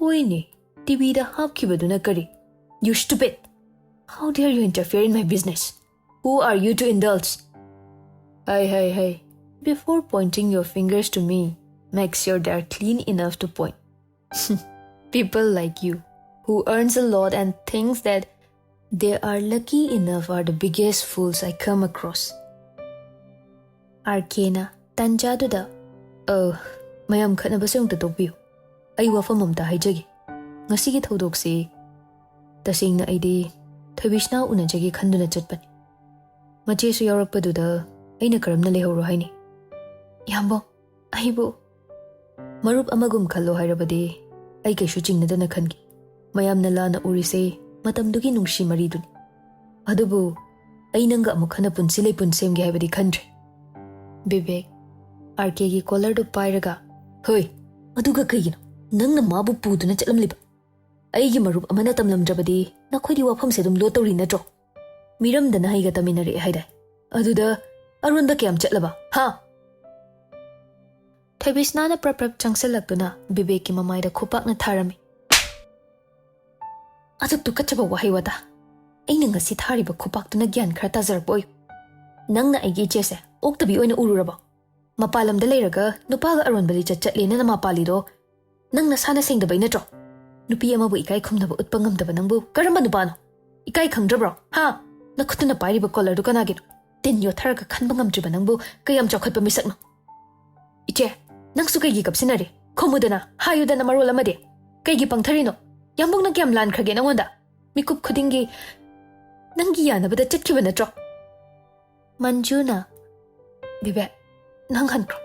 "ꯍꯣꯏꯅꯦ, ꯇꯤꯚꯤꯗ ꯍꯥꯞꯈꯤꯕꯗꯨꯅ ꯀꯔꯤ? You stupid! How dare you interfere in my business? Who are you to indulge?" "Hey, hey, hey. Before pointing your fingers to me, make sure they're clean enough to point. People like you, who earns a lot and thinks that they are lucky enough, are the biggest fools I come across." R ꯀꯦꯅ ꯇꯥꯟꯖꯥꯗꯨꯗ, "ꯑ, ꯃꯌꯥꯝ ꯈꯠꯅꯕꯁꯦ ꯑꯃꯨꯛꯇ ꯇꯣꯛꯄꯤꯌꯨ꯫ ꯑꯩ ꯋꯥꯐꯝ ꯑꯃꯇ ꯍꯥꯏꯖꯒꯦ꯫ ꯉꯁꯤꯒꯤ ꯊꯧꯗꯣꯛꯁꯤ ꯇꯁꯦꯡꯅ ꯑꯩꯗꯤ ꯊꯣꯏꯕꯤꯁꯅꯥ ꯎꯅꯖꯒꯦ ꯈꯟꯗꯨꯅ ꯆꯠꯄꯅꯤ꯫ ꯃꯆꯦꯁꯨ ꯌꯥꯎꯔꯛꯄꯗꯨꯗ ꯑꯩꯅ ꯀꯔꯝꯅ ꯂꯩꯍꯧꯔꯣ ꯍꯥꯏꯅꯤ? ꯏꯌꯥꯝꯕ, ꯑꯩꯕꯨ ꯃꯔꯨꯞ ꯑꯃꯒꯨꯝ ꯈꯜꯂꯣ ꯍꯥꯏꯔꯕꯗꯤ ꯑꯩ ꯀꯩꯁꯨ ꯆꯤꯡꯅꯗꯅ ꯈꯟꯈꯤ꯫ ꯃꯌꯥꯝꯅ ꯂꯥꯟꯅ ꯎꯔꯤꯁꯦ ꯃꯇꯝꯗꯨꯒꯤ ꯅꯨꯡꯁꯤ ꯃꯔꯤꯗꯨꯅꯤ꯫ ꯑꯗꯨꯕꯨ ꯑꯩ ꯅꯪꯒ ꯑꯃꯨꯛ ꯍꯟꯅ ꯄꯨꯟꯁꯤ ꯂꯩꯄꯨꯟ ꯁꯦꯝꯒꯦ ꯍꯥꯏꯕꯗꯤ ꯈꯟꯗ꯭ꯔꯦ꯫" ꯕꯤꯕꯦꯛ, ꯑꯥꯔ ꯀꯦꯒꯤ ꯀꯣꯂꯔꯗꯨ ꯄꯥꯏꯔꯒ, "ꯍꯣꯏ, ꯑꯗꯨꯒ ꯀꯩꯒꯤꯅꯣ ꯅꯪꯅ ꯃꯥꯕꯨ ꯄꯨꯗꯨꯅ ꯆꯠꯂꯝꯂꯤꯕ? ꯑꯩꯒꯤ ꯃꯔꯨꯞ ꯑꯃꯅ ꯇꯝꯂꯝꯗ꯭ꯔꯕꯗꯤ ꯅꯈꯣꯏꯗꯤ ꯋꯥꯐꯝꯁꯦ ꯑꯗꯨꯝ ꯂꯣꯠꯇꯧꯔꯤ ꯅꯠꯇ꯭ꯔꯣ? ꯃꯤꯔꯝꯗꯅ ꯍꯩꯒ ꯇꯝꯃꯤꯟꯅꯔꯛꯑꯦ ꯍꯥꯏꯗꯥꯏ? ꯑꯗꯨꯗ ꯑꯔꯣꯟꯕ ꯀꯌꯥꯝ ꯆꯠꯂꯕ, ꯍꯥ?" ꯊꯣꯏꯕꯤꯁꯅꯥꯅ ꯄ꯭ꯔꯞ ꯄ꯭ꯔꯞ ꯆꯪꯁꯤꯜꯂꯛꯇꯨꯅ ꯕꯤꯕꯦꯛꯀꯤ ꯃꯃꯥꯏꯗ ꯈꯨꯄꯥꯛꯅ ꯊꯥꯔꯝꯃꯤ꯫ "ꯑꯗꯨ ꯇꯨꯀꯠꯆꯕ ꯋꯥꯍꯩ ꯋꯥꯇꯥ! ꯑꯩꯅ ꯉꯁꯤ ꯊꯥꯔꯤꯕ ꯈꯨꯄꯥꯛꯇꯨꯅ ꯒ꯭ꯌꯥꯟ ꯈꯔ ꯇꯥꯖꯔꯛꯄ ꯑꯣꯏꯌꯨ꯫ ꯅꯪꯅ ꯑꯩꯒꯤ ꯏꯆꯦꯁꯦ ꯑꯣꯛꯇꯕꯤ ꯑꯣꯏꯅ ꯎꯔꯨꯔꯕꯣ? ꯃꯄꯥꯟ ꯂꯝꯗ ꯂꯩꯔꯒ ꯅꯨꯄꯥꯒ ꯑꯔꯣꯟꯕ ꯂꯤꯆꯠ ꯆꯠꯂꯦꯅ ꯅꯃꯥ ꯄꯥꯜꯂꯤꯗꯣ ꯅꯪ ꯅꯁꯥꯅ ꯁꯦꯡꯗꯕꯩ ꯅꯠꯇ꯭ꯔꯣ? ꯅꯨꯄꯤ ꯑꯃꯕꯨ ꯏꯀꯥꯏ ꯈꯨꯝꯅꯕ ꯎꯠꯄ ꯉꯝꯗꯕ ꯅꯪꯕꯨ ꯀꯔꯝꯕ ꯅꯨꯄꯥꯅꯣ? ꯏꯀꯥꯏ ꯈꯪꯗ꯭ꯔꯕ꯭ꯔꯣ? ꯍꯥ? ꯅꯈꯨꯠꯇꯨꯅ ꯄꯥꯏꯔꯤꯕ ꯀꯣꯂꯔꯗꯨ ꯀꯅꯥꯒꯤꯅꯣ? ꯇꯤꯟ ꯌꯣꯠꯊꯔꯒ ꯈꯟꯕ ꯉꯝꯗ꯭ꯔꯤꯕ ꯅꯪꯕꯨ ꯀꯌꯥꯝ ꯆꯥꯎꯈꯠꯄ ꯃꯤꯁꯛꯅꯣ?" "ꯏꯆꯦ, ꯅꯪꯁꯨ ꯀꯩꯒꯤ ꯀꯞꯁꯤꯟꯅꯔꯤ? ꯈꯨꯝꯃꯨꯗꯅ, ꯍꯥꯏꯌꯨꯗꯅ ꯃꯔꯣꯜ ꯑꯃꯗꯤ꯫ ꯀꯩꯒꯤ ꯄꯪꯊꯔꯤꯅꯣ? ꯌꯥꯝꯕꯨꯡꯅ ꯀꯌꯥꯝ ꯂꯥꯟꯈ꯭ꯔꯒꯦ ꯅꯪꯉꯣꯟꯗ? ꯃꯤꯀꯨꯞ ꯈꯨꯗꯤꯡꯒꯤ ꯅꯪꯒꯤ ꯌꯥꯅꯕꯗ ꯆꯠꯈꯤꯕ ꯅꯠꯇ꯭ꯔꯣ?" ꯃꯟꯖꯨꯅ, "ꯕꯤꯕꯦꯛ, ꯅꯪ ꯍꯟꯈ꯭ꯔꯣ꯫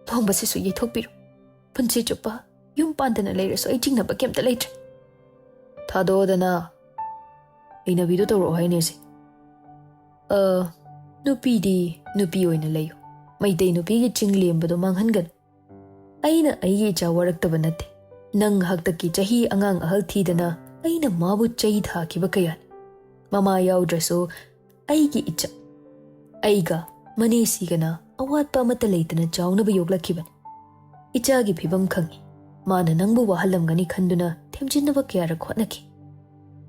ꯂꯨꯍꯣꯡꯕꯁꯤꯁꯨ ꯌꯩꯊꯣꯛꯄꯤꯔꯣ꯫ ꯄꯨꯟꯁꯤ ꯆꯨꯞꯄ ꯌꯨꯝ ꯄꯥꯟꯗꯅ ꯂꯩꯔꯁꯨ ꯑꯩ ꯆꯤꯡꯅꯕ ꯀꯩꯝꯇ ꯂꯩꯇ꯭ꯔꯦ꯫" "ꯊꯥꯗꯣꯛꯑꯣꯗꯅ, ꯍꯩꯅꯕꯤꯗꯣ ꯇꯧꯔꯛꯑꯣ ꯍꯥꯏꯅꯦ ꯁꯤ꯫ ꯑ, ꯅꯨꯄꯤꯗꯤ ꯅꯨꯄꯤ ꯑꯣꯏꯅ ꯂꯩꯌꯨ꯫ ꯃꯩꯇꯩ ꯅꯨꯄꯤꯒꯤ ꯆꯤꯡ ꯂꯦꯝꯕꯗꯣ ꯃꯥꯡꯍꯟꯒꯅꯨ꯫ ꯑꯩꯅ ꯑꯩꯒꯤ ꯏꯆꯥ ꯋꯥꯔꯛꯇꯕ ꯅꯠꯇꯦ꯫ ꯅꯪ ꯍꯥꯛꯇꯛꯀꯤ ꯆꯍꯤ ꯑꯉꯥꯡ ꯑꯍꯜ ꯊꯤꯗꯅ ꯑꯩꯅ ꯃꯥꯕꯨ ꯆꯩ ꯊꯥꯈꯤꯕ ꯀꯌꯥꯅꯤ꯫ ꯃꯃꯥ ꯌꯥꯎꯗ꯭ꯔꯁꯨ ꯑꯩꯒꯤ ꯏꯆꯥ, ꯑꯩꯒ ꯃꯅꯦꯁꯤꯒꯅ ꯑꯋꯥꯠꯄ ꯑꯃꯠꯇ ꯂꯩꯇꯅ ꯆꯥꯎꯅꯕ ꯌꯣꯛꯂꯛꯈꯤꯕꯅꯤ꯫ ꯏꯆꯥꯒꯤ ꯐꯤꯕꯝ ꯈꯪꯉꯤ꯫ ꯃꯥꯅ ꯅꯪꯕꯨ ꯋꯥꯍꯜꯂꯝꯒꯅꯤ ꯈꯟꯗꯨꯅ ꯊꯦꯝꯖꯤꯟꯅꯕ ꯀꯌꯥꯔꯛ ꯍꯣꯠꯅꯈꯤ꯫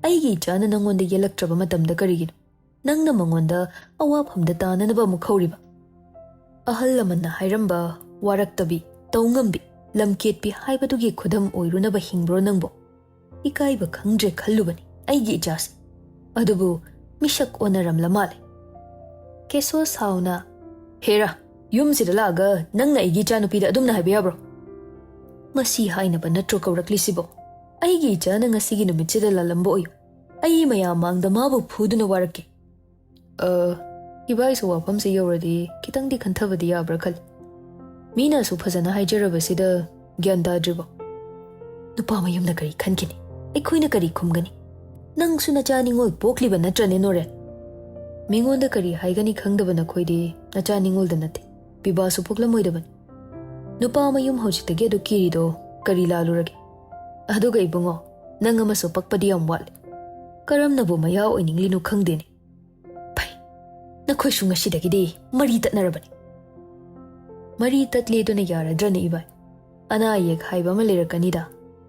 ꯑꯩꯒꯤ ꯏꯆꯥꯅ ꯅꯪꯉꯣꯟꯗ ꯌꯦꯜꯂꯛꯇ꯭ꯔꯕ ꯃꯇꯝꯗ ꯀꯔꯤꯒꯤꯅꯣ ꯅꯪꯅ ꯃꯉꯣꯟꯗ ꯑꯋꯥꯐꯝꯗ ꯇꯥꯅꯅꯕ ꯑꯃꯨꯛ ꯍꯧꯔꯤꯕ? ꯑꯍꯜ ꯂꯃꯟꯅ ꯍꯥꯏꯔꯝꯕ "ꯋꯥꯔꯛꯇꯕꯤ, ꯇꯧꯉꯝꯕꯤ, ꯂꯝꯀꯦꯠꯄꯤ" ꯍꯥꯏꯕꯗꯨꯒꯤ ꯈꯨꯗꯝ ꯑꯣꯏꯔꯨꯅꯕ ꯍꯤꯡꯕ꯭ꯔꯣ ꯅꯪꯕꯣ? ꯏꯀꯥꯏꯕ ꯈꯪꯗ꯭ꯔꯦ ꯈꯜꯂꯨꯕꯅꯤ ꯑꯩꯒꯤ ꯏꯆꯥꯁꯦ꯫ ꯑꯗꯨꯕꯨ ꯃꯤꯁꯛ ꯑꯣꯟꯅꯔꯝꯂ ꯃꯥꯜꯂꯦ꯫ ꯀꯦꯁꯣ ꯁꯥꯎꯅ, "ꯍꯦꯔꯥ, ꯌꯨꯝꯁꯤꯗ ꯂꯥꯛꯑꯒ ꯅꯪꯅ ꯑꯩꯒꯤ ꯏꯆꯥꯅꯨꯄꯤꯗ ꯑꯗꯨꯝꯅ ꯍꯥꯏꯕ ꯌꯥꯕ꯭ꯔꯣ? ꯃꯁꯤ ꯍꯥꯏꯅꯕ ꯅꯠꯇ꯭ꯔꯣ ꯀꯧꯔꯛꯂꯤꯁꯤꯕꯣ? ꯑꯩꯒꯤ ꯏꯆꯥꯅ ꯉꯁꯤꯒꯤ ꯅꯨꯃꯤꯠꯁꯤꯗ ꯂꯥꯜꯂꯝꯕ ꯑꯣꯏꯌꯨ꯫ ꯑꯩ ꯃꯌꯥꯝ ꯃꯥꯡꯗ ꯃꯥꯕꯨ ꯐꯨꯗꯨꯅ ꯋꯥꯔꯛꯀꯦ꯫" ꯑ, ꯏꯕꯥꯏꯁꯨ ꯋꯥꯐꯝꯁꯦ ꯌꯧꯔꯗꯤ ꯈꯤꯇꯪꯗꯤ ꯈꯟꯊꯕꯗꯤ ꯌꯥꯕ꯭ꯔꯥ ꯈꯜꯂꯤ꯫ ꯃꯤꯅ ꯑꯁꯨꯛ ꯐꯖꯅ ꯍꯥꯏꯖꯔꯕꯁꯤꯗ ꯒ꯭ꯌꯥꯟ ꯇꯥꯗ꯭ꯔꯤꯕꯣ? ꯅꯨꯄꯥ ꯃꯌꯨꯝꯅ ꯀꯔꯤ ꯈꯟꯈꯤꯅꯤ? ꯑꯩꯈꯣꯏꯅ ꯀꯔꯤ ꯈꯨꯝꯒꯅꯤ? ꯅꯪꯁꯨ ꯅꯆꯥ ꯅꯤꯉꯣꯜ ꯄꯣꯛꯂꯤꯕ ꯅꯠꯇ꯭ꯔꯅꯦ, ꯅꯣꯔꯦꯟ? ꯃꯤꯉꯣꯟꯗ ꯀꯔꯤ ꯍꯥꯏꯒꯅꯤ ꯈꯪꯗꯕ ꯅꯈꯣꯏꯗꯤ ꯅꯆꯥ ꯅꯤꯉꯣꯜꯗ ꯅꯠꯇꯦ, ꯄꯤꯕꯥꯁꯨ ꯄꯣꯛꯂꯝꯃꯣꯏꯗꯕꯅꯤ꯫ ꯅꯨꯄꯥ ꯃꯌꯨꯝ ꯍꯧꯖꯤꯛꯇꯒꯤ ꯑꯗꯨ ꯀꯤꯔꯤꯗꯣ ꯀꯔꯤ ꯂꯥꯜꯂꯨꯔꯒꯦ? ꯑꯗꯨꯒ ꯏꯕꯨꯡꯉꯣ, ꯅꯪ ꯑꯃꯁꯨ ꯄꯛꯄꯗꯤ ꯌꯥꯝ ꯋꯥꯠꯂꯤ꯫ ꯀꯔꯝꯅꯕꯨ ꯃꯌꯥ ꯑꯣꯏꯅꯤꯡꯂꯤꯅꯣ ꯈꯪꯗꯦꯅꯦ꯫ ꯐꯩ, ꯅꯈꯣꯏꯁꯨ ꯉꯁꯤꯗꯒꯤꯗꯤ ꯃꯔꯤ ꯇꯠꯅꯔꯕꯅꯤ꯫ ꯃꯔꯤ ꯇꯠꯂꯦꯗꯨꯅ ꯌꯥꯔꯗ꯭ꯔꯅꯦ, ꯏꯕꯥꯏ? ꯑꯅꯥ ꯑꯌꯦꯛ ꯍꯥꯏꯕ ꯑꯃ ꯂꯩꯔꯛꯀꯅꯤꯗ꯫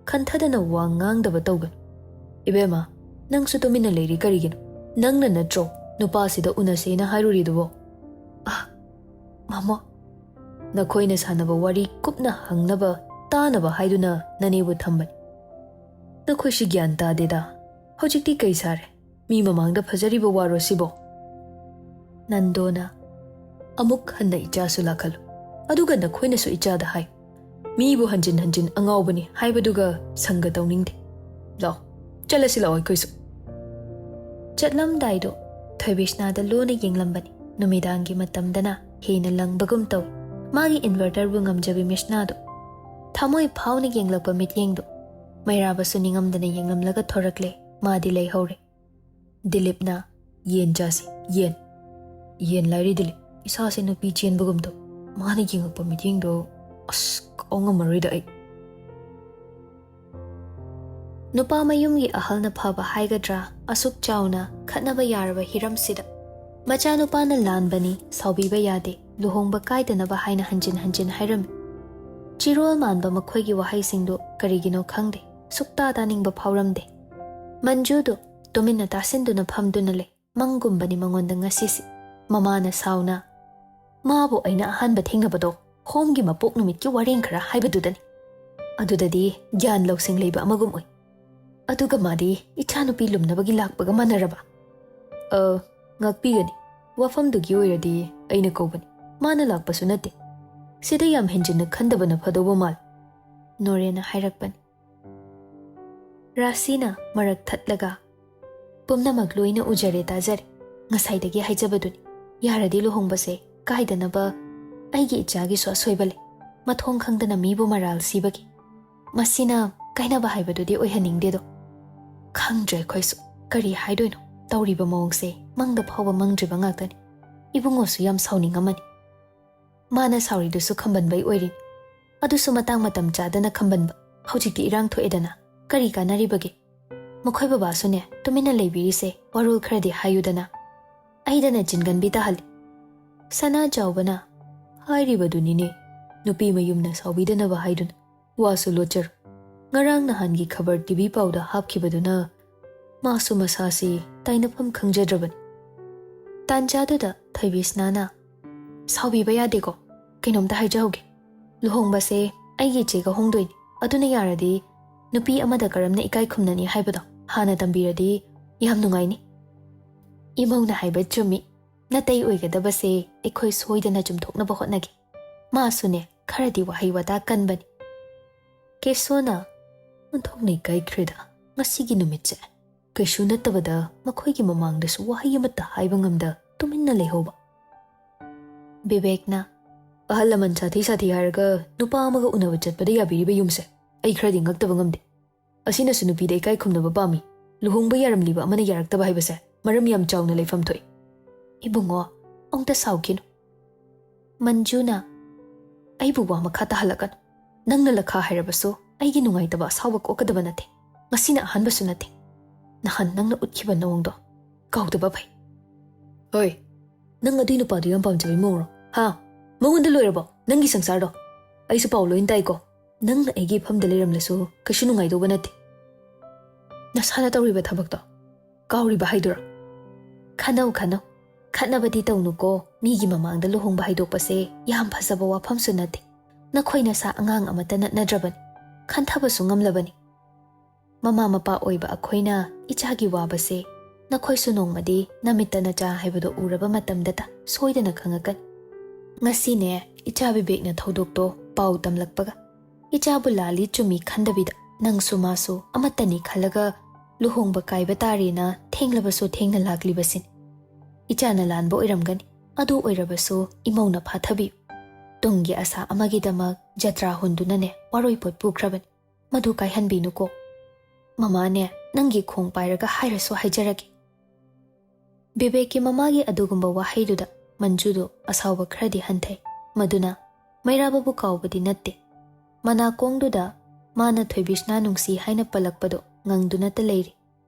ꯈꯟꯊꯗꯅ ꯋꯥ ꯉꯥꯡꯗꯕ ꯇꯧꯒꯅꯨ꯫ ꯏꯕꯦꯝꯃ, ꯅꯪꯁꯨ ꯇꯨꯃꯤꯟꯅ ꯂꯩꯔꯤ ꯀꯔꯤꯒꯤꯅꯣ? ꯅꯪꯅ ꯅꯠꯇ꯭ꯔꯣ ꯅꯨꯄꯥꯁꯤꯗ ꯎꯅꯁꯦꯅ ꯍꯥꯏꯔꯨꯔꯤꯗꯨꯕꯣ? ꯑꯥ, ꯃꯃꯣ, ꯅꯈꯣꯏꯅ ꯁꯥꯟꯅꯕ ꯋꯥꯔꯤ ꯀꯨꯞꯅ ꯍꯪꯅꯕ, ꯇꯥꯅꯕ ꯍꯥꯏꯗꯨꯅ ꯅꯅꯦꯕꯨ ꯊꯝꯕꯅꯤ꯫ ꯅꯈꯣꯏꯁꯤ ꯒ꯭ꯌꯥꯟ ꯇꯥꯗꯦꯗ꯫ ꯍꯧꯖꯤꯛꯇꯤ ꯀꯩ ꯁꯥꯔꯦ? ꯃꯤ ꯃꯃꯥꯡꯗ ꯐꯖꯔꯤꯕ ꯋꯥꯔꯣ ꯁꯤꯕꯣ? ꯅꯟꯗꯣꯅ, ꯑꯃꯨꯛ ꯍꯟꯅ ꯏꯆꯥꯁꯨ ꯂꯥꯛꯍꯜꯂꯨ꯫ ꯑꯗꯨꯒ ꯅꯈꯣꯏꯅꯁꯨ ꯏꯆꯥꯗ ꯍꯥꯏ, "ꯃꯤꯕꯨ ꯍꯟꯖꯤꯟ ꯍꯟꯖꯤꯟ ꯑꯉꯥꯎꯕꯅꯤ" ꯍꯥꯏꯕꯗꯨꯒ ꯁꯪꯒ ꯇꯧꯅꯤꯡꯗꯦ꯫ ꯂꯥꯛꯑꯣ, ꯆꯠꯂꯁꯤ ꯂꯥꯛꯑꯣ ꯑꯩꯈꯣꯏꯁꯨ꯫ ꯆꯠꯂꯝꯗꯥꯏꯗꯣ ꯊꯣꯏꯕꯤꯁꯅꯥꯗ ꯂꯣꯟꯅ ꯌꯦꯡꯂꯝꯕꯅꯤ꯫ ꯅꯨꯃꯤꯗꯥꯡꯒꯤ ꯃꯇꯝꯗꯅ ꯍꯦꯟꯅ ꯂꯪꯕꯒꯨꯝ ꯇꯧꯏ꯫ ꯃꯥꯒꯤ inverterꯕꯨ ꯉꯝꯖꯕꯤ ꯃꯤꯁꯅꯥꯗꯣ꯫ ꯊꯃꯣꯏ ꯐꯥꯎꯅ ꯌꯦꯡꯂꯛꯄ ꯃꯤꯠꯌꯦꯡꯗꯣ꯫ ꯃꯩꯔꯥꯕꯁꯨ ꯅꯤꯡꯉꯝꯗꯅ ꯌꯦꯡꯂꯝꯂꯒ ꯊꯣꯔꯛꯂꯦ꯫ ꯃꯥꯗꯤ ꯂꯩꯍꯧꯔꯦ꯫ ꯗꯤꯂꯤꯞꯅ, "ꯌꯦꯟ ꯆꯥꯁꯤ, ꯌꯦꯟ꯫ ꯌꯦꯟ ꯂꯥꯏꯔꯤ ꯗꯤꯂꯤꯞ, ꯏꯁꯥꯁꯦ ꯅꯨꯄꯤ ꯆꯦꯟꯕꯒꯨꯝ ꯇꯧ꯫ ꯃꯥꯅ ꯌꯦꯡꯉꯛꯄ ꯃꯤꯠꯌꯦꯡꯗꯣ, ꯑꯁ, ꯀꯥꯎ ꯉꯝꯃꯔꯣꯏꯗ ꯑꯩ"꯫ ꯅꯨꯄꯥ ꯃꯌꯨꯝꯒꯤ ꯑꯍꯜꯅ ꯐꯕ ꯍꯥꯏꯒꯗ꯭ꯔꯥ, ꯑꯁꯨꯛ ꯆꯥꯎꯅ ꯈꯠꯅꯕ ꯌꯥꯔꯕ ꯍꯤꯔꯝꯁꯤꯗ ꯃꯆꯥꯅꯨꯄꯥꯅ ꯂꯥꯟꯕꯅꯤ, ꯁꯥꯎꯕꯤꯕ ꯌꯥꯗꯦ, ꯂꯨꯍꯣꯡꯕ ꯀꯥꯏꯗꯅꯕ ꯍꯥꯏꯅ ꯍꯟꯖꯤꯟ ꯍꯟꯖꯤꯟ ꯍꯥꯏꯔꯝꯃꯤ꯫ ꯆꯤꯔꯣꯜ ꯃꯥꯟꯕ ꯃꯈꯣꯏꯒꯤ ꯋꯥꯍꯩꯁꯤꯡꯗꯨ ꯀꯔꯤꯒꯤꯅꯣ ꯈꯪꯗꯦ, ꯁꯨꯛꯇꯥ ꯇꯥꯅꯤꯡꯕ ꯐꯥꯎꯔꯝꯗꯦ꯫ ꯃꯟꯖꯨꯗꯨ ꯇꯨꯃꯤꯟꯅ ꯇꯥꯁꯤꯟꯗꯨꯅ ꯐꯝꯗꯨꯅ ꯂꯩ꯫ ꯃꯪꯒꯨꯝꯕꯅꯤ ꯃꯉꯣꯟꯗ ꯉꯁꯤꯁꯤ꯫ ꯃꯃꯥꯅ ꯁꯥꯎꯅ, "ꯃꯥꯕꯨ ꯑꯩꯅ ꯑꯍꯥꯟꯕ ꯊꯦꯡꯅꯕꯗꯣ ꯍꯣꯝꯒꯤ ꯃꯄꯣꯛ ꯅꯨꯃꯤꯠꯀꯤ ꯋꯥꯔꯦꯡ ꯈꯔ ꯍꯥꯏꯕꯗꯨꯗꯅꯤ꯫ ꯑꯗꯨꯗꯗꯤ ꯒ꯭ꯌꯥꯟ ꯂꯧꯁꯤꯡ ꯂꯩꯕ ꯑꯃꯒꯨꯝ ꯎꯏ꯫ ꯑꯗꯨꯒ ꯃꯥꯗꯤ ꯏꯆꯥꯅꯨꯄꯤ ꯂꯨꯝꯅꯕꯒꯤ ꯂꯥꯛꯄꯒ ꯃꯥꯟꯅꯔꯕ?" "ꯑ, ꯉꯥꯛꯄꯤꯒꯅꯤ꯫ ꯋꯥꯐꯝꯗꯨꯒꯤ ꯑꯣꯏꯔꯗꯤ ꯑꯩꯅ ꯀꯧꯕꯅꯤ꯫ ꯃꯥꯅ ꯂꯥꯛꯄꯁꯨ ꯅꯠꯇꯦ꯫ ꯁꯤꯗ ꯌꯥꯝ ꯍꯦꯟꯖꯤꯟꯅ ꯈꯟꯗꯕꯅ ꯐꯗꯧꯕ ꯃꯥꯜꯂꯤ"꯫ ꯅꯣꯔꯦꯟꯅ ꯍꯥꯏꯔꯛꯄꯅꯤ꯫ ꯔꯥꯁꯤꯅ ꯃꯔꯛ ꯊꯠꯂꯒ, "ꯄꯨꯝꯅꯃꯛ ꯂꯣꯏꯅ ꯎꯖꯔꯦ, ꯇꯥꯖꯔꯦ꯫ ꯉꯁꯥꯏꯗꯒꯤ ꯍꯥꯏꯖꯕꯗꯨꯅꯤ, ꯌꯥꯔꯗꯤ ꯂꯨꯍꯣꯡꯕꯁꯦ ꯀꯥꯏꯗꯅꯕ꯫ ꯑꯩꯒꯤ ꯏꯆꯥꯒꯤꯁꯨ ꯑꯁꯣꯏꯕ ꯂꯩ, ꯃꯊꯣꯡ ꯈꯪꯗꯅ ꯃꯤꯕꯨ ꯃꯔꯥꯜ ꯁꯤꯕꯒꯤ꯫ ꯃꯁꯤꯅ ꯀꯥꯏꯅꯕ ꯍꯥꯏꯕꯗꯨꯗꯤ ꯑꯣꯏꯍꯟꯅꯤꯡꯗꯦꯗꯣ꯫ ꯈꯪꯗ꯭ꯔꯦ ꯑꯩꯈꯣꯏꯁꯨ ꯀꯔꯤ ꯍꯥꯏꯗꯣꯏꯅꯣ꯫ ꯇꯧꯔꯤꯕ ꯃꯑꯣꯡꯁꯦ ꯃꯪꯗ ꯐꯥꯎꯕ ꯃꯪꯗ꯭ꯔꯤꯕ ꯉꯥꯛꯇꯅꯤ꯫ ꯏꯕꯨꯡꯉꯣꯁꯨ ꯌꯥꯝ ꯁꯥꯎꯅꯤꯡꯉꯝꯃꯅꯤ꯫ ꯃꯥꯅ ꯁꯥꯎꯔꯤꯗꯨꯁꯨ ꯈꯝꯕꯟꯕꯩ ꯑꯣꯏꯔꯤꯅꯤ꯫ ꯑꯗꯨꯁꯨ ꯃꯇꯥꯡ ꯃꯇꯝ ꯆꯥꯗꯅ ꯈꯝꯕꯟꯕ꯫ ꯍꯧꯖꯤꯛꯇꯤ ꯏꯔꯥꯡ ꯊꯣꯛꯑꯦꯗꯅ, ꯀꯔꯤ ꯀꯥꯟꯅꯔꯤꯕꯒꯦ? ꯃꯈꯣꯏ ꯕꯕꯥꯁꯨꯅꯦ ꯇꯨꯃꯤꯟꯅ ꯂꯩꯕꯤꯔꯤꯁꯦ ꯋꯥꯔꯣꯜ ꯈꯔꯗꯤ ꯍꯥꯏꯌꯨꯗꯅ"꯫ ꯑꯩꯗꯅ ꯆꯤꯟꯒꯟꯕꯤ ꯇꯥꯍꯜꯂꯤ꯫ ꯁꯅꯥ ꯆꯥꯎꯕꯅ, "ꯍꯥꯏꯔꯤꯕꯗꯨꯅꯤꯅꯦ, ꯅꯨꯄꯤ ꯃꯌꯨꯝꯅ ꯁꯥꯎꯕꯤꯗꯅꯕ ꯍꯥꯏꯗꯨꯅ꯫ ꯋꯥꯁꯨ ꯂꯣꯠꯆꯔꯣ꯫ ꯉꯔꯥꯡ ꯅꯍꯥꯟꯒꯤ ꯈꯕꯔ ꯇꯤꯚꯤ ꯄꯥꯎꯗ ꯍꯥꯞꯈꯤꯕꯗꯨꯅ ꯃꯥꯁꯨ ꯃꯁꯥꯁꯤ ꯇꯥꯏꯅꯐꯝ ꯈꯪꯖꯗ꯭ꯔꯕꯅꯤ"꯫ ꯇꯥꯟꯖꯥꯗꯨꯗ ꯊꯣꯏꯕꯤꯁꯅꯥꯅ, "ꯁꯥꯎꯕꯤꯕ ꯌꯥꯗꯦꯀꯣ꯫ ꯀꯩꯅꯣꯝꯇ ꯍꯥꯏꯖꯍꯧꯒꯦ꯫ ꯂꯨꯍꯣꯡꯕꯁꯦ ꯑꯩꯒꯤ ꯏꯆꯦꯒ ꯍꯣꯡꯗꯣꯏꯅꯤ꯫ ꯑꯗꯨꯅ ꯌꯥꯔꯗꯤ ꯅꯨꯄꯤ ꯑꯃꯗ ꯀꯔꯝꯅ ꯏꯀꯥꯏ ꯈꯨꯝꯅꯅꯤ ꯍꯥꯏꯕꯗꯣ ꯍꯥꯟꯅ ꯇꯝꯕꯤꯔꯗꯤ ꯌꯥꯝ ꯅꯨꯡꯉꯥꯏꯅꯤ"꯫ "ꯏꯃꯧꯅ ꯍꯥꯏꯕ ꯆꯨꯝꯃꯤ꯫ ꯅꯥꯇꯩ ꯑꯣꯏꯒꯗꯕꯁꯦ ꯑꯩꯈꯣꯏ ꯁꯣꯏꯗꯅ ꯆꯨꯝꯊꯣꯛꯅꯕ ꯍꯣꯠꯅꯒꯦ"꯫ ꯃꯥꯁꯨꯅꯦ ꯈꯔꯗꯤ ꯋꯥꯍꯩ ꯋꯥꯇꯥ ꯀꯟꯕꯅꯤ꯫ ꯀꯦꯁꯣꯅ, "ꯑꯣꯟꯊꯣꯛꯅ ꯏꯀꯥꯏꯈ꯭ꯔꯦꯗ ꯉꯁꯤꯒꯤ ꯅꯨꯃꯤꯠꯁꯦ"꯫ ꯀꯩꯁꯨ ꯅꯠꯇꯕꯗ ꯃꯈꯣꯏꯒꯤ ꯃꯃꯥꯡꯗꯁꯨ ꯋꯥꯍꯩ ꯑꯃꯠꯇ ꯍꯥꯏꯕ ꯉꯝꯗ ꯇꯨꯃꯤꯟꯅ ꯂꯩꯍꯧꯕ꯫ ꯕꯤꯕꯦꯛꯅ, "ꯑꯍꯜ ꯂꯃꯟ ꯁꯥꯊꯤ ꯁꯥꯊꯤ ꯍꯥꯏꯔꯒ ꯅꯨꯄꯥ ꯑꯃꯒ ꯎꯅꯕ ꯆꯠꯄꯗ ꯌꯥꯕꯤꯔꯤꯕ ꯌꯨꯝꯁꯦ ꯑꯩ ꯈꯔꯗꯤ ꯉꯛꯇꯕ ꯉꯝꯗꯦ꯫ ꯑꯁꯤꯅꯁꯨ ꯅꯨꯄꯤꯗ ꯏꯀꯥꯏ ꯈꯨꯝꯅꯕ ꯄꯥꯝꯃꯤ꯫ ꯂꯨꯍꯣꯡꯕ ꯌꯥꯔꯝꯂꯤꯕ ꯑꯃꯅ ꯌꯥꯔꯛꯇꯕ ꯍꯥꯏꯕꯁꯦ ꯃꯔꯝ ꯌꯥꯝ ꯆꯥꯎꯅ ꯂꯩꯐꯝ ꯊꯣꯛꯏ꯫ ꯏꯕꯨꯡꯉꯣ, ꯑꯃꯨꯛꯇ ꯁꯥꯎꯈꯤꯅꯨ꯫ ꯃꯟꯖꯨꯅ ꯑꯩꯕꯨ ꯋꯥ ꯃꯈꯥ ꯇꯥꯍꯜꯂꯛꯀꯅꯨ꯫ ꯅꯪꯅ ꯂꯈꯥ ꯍꯥꯏꯔꯕꯁꯨ ꯑꯩꯒꯤ ꯅꯨꯡꯉꯥꯏꯇꯕ ꯑꯁꯥꯎꯕ ꯀꯣꯛꯀꯗꯕ ꯅꯠꯇꯦ꯫ ꯉꯁꯤꯅ ꯑꯍꯥꯟꯕꯁꯨ ꯅꯠꯇꯦ꯫ ꯅꯍꯥꯟ ꯅꯪꯅ ꯎꯠꯈꯤꯕ ꯅꯑꯣꯡꯗꯣ ꯀꯥꯎꯗꯕ ꯐꯩ꯫ ꯍꯣꯏ, ꯅꯪ ꯑꯗꯨꯏ ꯅꯨꯄꯥꯗꯨ ꯌꯥꯝ ꯄꯥꯝꯖꯕꯩ ꯃꯑꯣꯡꯔꯣ? ꯍꯥ? ꯃꯉꯣꯟꯗ ꯂꯣꯏꯔꯕꯣ ꯅꯪꯒꯤ ꯁꯪꯁꯥꯔꯗꯣ? ꯑꯩꯁꯨ ꯄꯥꯎ ꯂꯣꯏꯅ ꯇꯥꯏꯀꯣ꯫ ꯅꯪꯅ ꯑꯩꯒꯤ ꯏꯐꯝꯗ ꯂꯩꯔꯝꯂꯁꯨ ꯀꯩꯁꯨ ꯅꯨꯡꯉꯥꯏꯗꯧꯕ ꯅꯠꯇꯦ꯫ ꯅꯁꯥꯅ ꯇꯧꯔꯤꯕ ꯊꯕꯛꯇꯣ ꯀꯥꯎꯔꯤꯕ ꯍꯥꯏꯗꯨꯔꯣ? ꯈꯟꯅꯧ, ꯈꯟꯅꯧ꯫ ꯈꯠꯅꯕꯗꯤ ꯇꯧꯅꯨꯀꯣ꯫ ꯃꯤꯒꯤ ꯃꯃꯥꯡꯗ ꯂꯨꯍꯣꯡꯕ ꯍꯥꯏꯗꯣꯛꯄꯁꯦ ꯌꯥꯝ ꯐꯖꯕ ꯋꯥꯐꯝꯁꯨ ꯅꯠꯇꯦ꯫ ꯅꯈꯣꯏ ꯅꯁꯥ ꯑꯉꯥꯡ ꯑꯃꯠꯇ ꯅꯠꯅꯗ꯭ꯔꯕꯅꯤ꯫ ꯈꯟꯊꯕꯁꯨ ꯉꯝꯂꯕꯅꯤ꯫ ꯃꯃꯥ ꯃꯄꯥ ꯑꯣꯏꯕ ꯑꯩꯈꯣꯏꯅ ꯏꯆꯥꯒꯤ ꯋꯥꯕꯁꯦ ꯅꯈꯣꯏꯁꯨ ꯅꯣꯡꯃꯗꯤ ꯅꯃꯤꯠꯇ ꯅꯆꯥ ꯍꯥꯏꯕꯗꯣ ꯎꯔꯕ ꯃꯇꯝꯗꯇ ꯁꯣꯏꯗꯅ ꯈꯪꯉꯛꯀꯅꯤ꯫ ꯉꯁꯤꯅꯦ, ꯏꯆꯥ ꯕꯤꯕꯦꯛꯅ ꯊꯧꯗꯣꯛꯇꯣ ꯄꯥꯎ ꯇꯝꯂꯛꯄꯒ, ꯏꯆꯥꯕꯨ ꯂꯥꯜꯂꯤ ꯆꯨꯝꯃꯤ ꯈꯟꯗꯕꯤꯗ ꯅꯪꯁꯨ ꯃꯥꯁꯨ ꯑꯃꯠꯇꯅꯤ ꯈꯜꯂꯒ ꯂꯨꯍꯣꯡꯕ ꯀꯥꯏꯕ ꯇꯥꯔꯦꯅ ꯊꯦꯡꯂꯕꯁꯨ ꯊꯦꯡꯅ ꯂꯥꯛꯂꯤꯕꯁꯤꯅꯤ꯫ ꯏꯆꯥꯅ ꯂꯥꯟꯕ ꯑꯣꯏꯔꯝꯒꯅꯤ, ꯑꯗꯨ ꯑꯣꯏꯔꯕꯁꯨ ꯏꯃꯧꯅ ꯐꯥꯊꯕꯤꯌꯨ꯫ ꯇꯨꯡꯒꯤ ꯑꯁꯥ ꯑꯃꯒꯤꯗꯃꯛ ꯖꯇ꯭ꯔꯥ ꯍꯨꯟꯗꯨꯅꯅꯦ ꯋꯥꯔꯣꯏꯄꯣꯠ ꯄꯨꯈ꯭ꯔꯕꯅꯤ꯫ ꯃꯗꯨ ꯀꯥꯏꯍꯟꯕꯤꯅꯨꯀꯣ꯫ ꯃꯃꯥꯅꯦ, ꯅꯪꯒꯤ ꯈꯣꯡ ꯄꯥꯏꯔꯒ ꯍꯥꯏꯔꯁꯨ ꯍꯥꯏꯖꯔꯒꯦ꯫ ꯕꯤꯕꯦꯛꯀꯤ ꯃꯃꯥꯒꯤ ꯑꯗꯨꯒꯨꯝꯕ ꯋꯥꯍꯩꯗꯨꯗ ꯃꯟꯖꯨꯗꯨ ꯑꯁꯥꯎꯕ ꯈꯔꯗꯤ ꯍꯟꯊꯩ꯫ ꯃꯗꯨꯅ ꯃꯩꯔꯥꯕꯕꯨ ꯀꯥꯎꯕꯗꯤ ꯅꯠꯇꯦ꯫ ꯃꯅꯥꯀꯣꯡꯗꯨꯗ ꯃꯥꯅ ꯊꯣꯏꯕꯤꯁꯅꯥ ꯅꯨꯡꯁꯤ ꯍꯥꯏꯅ ꯄꯜꯂꯛꯄꯗꯨ ꯉꯪꯗꯨꯅꯇ ꯂꯩꯔꯤ꯫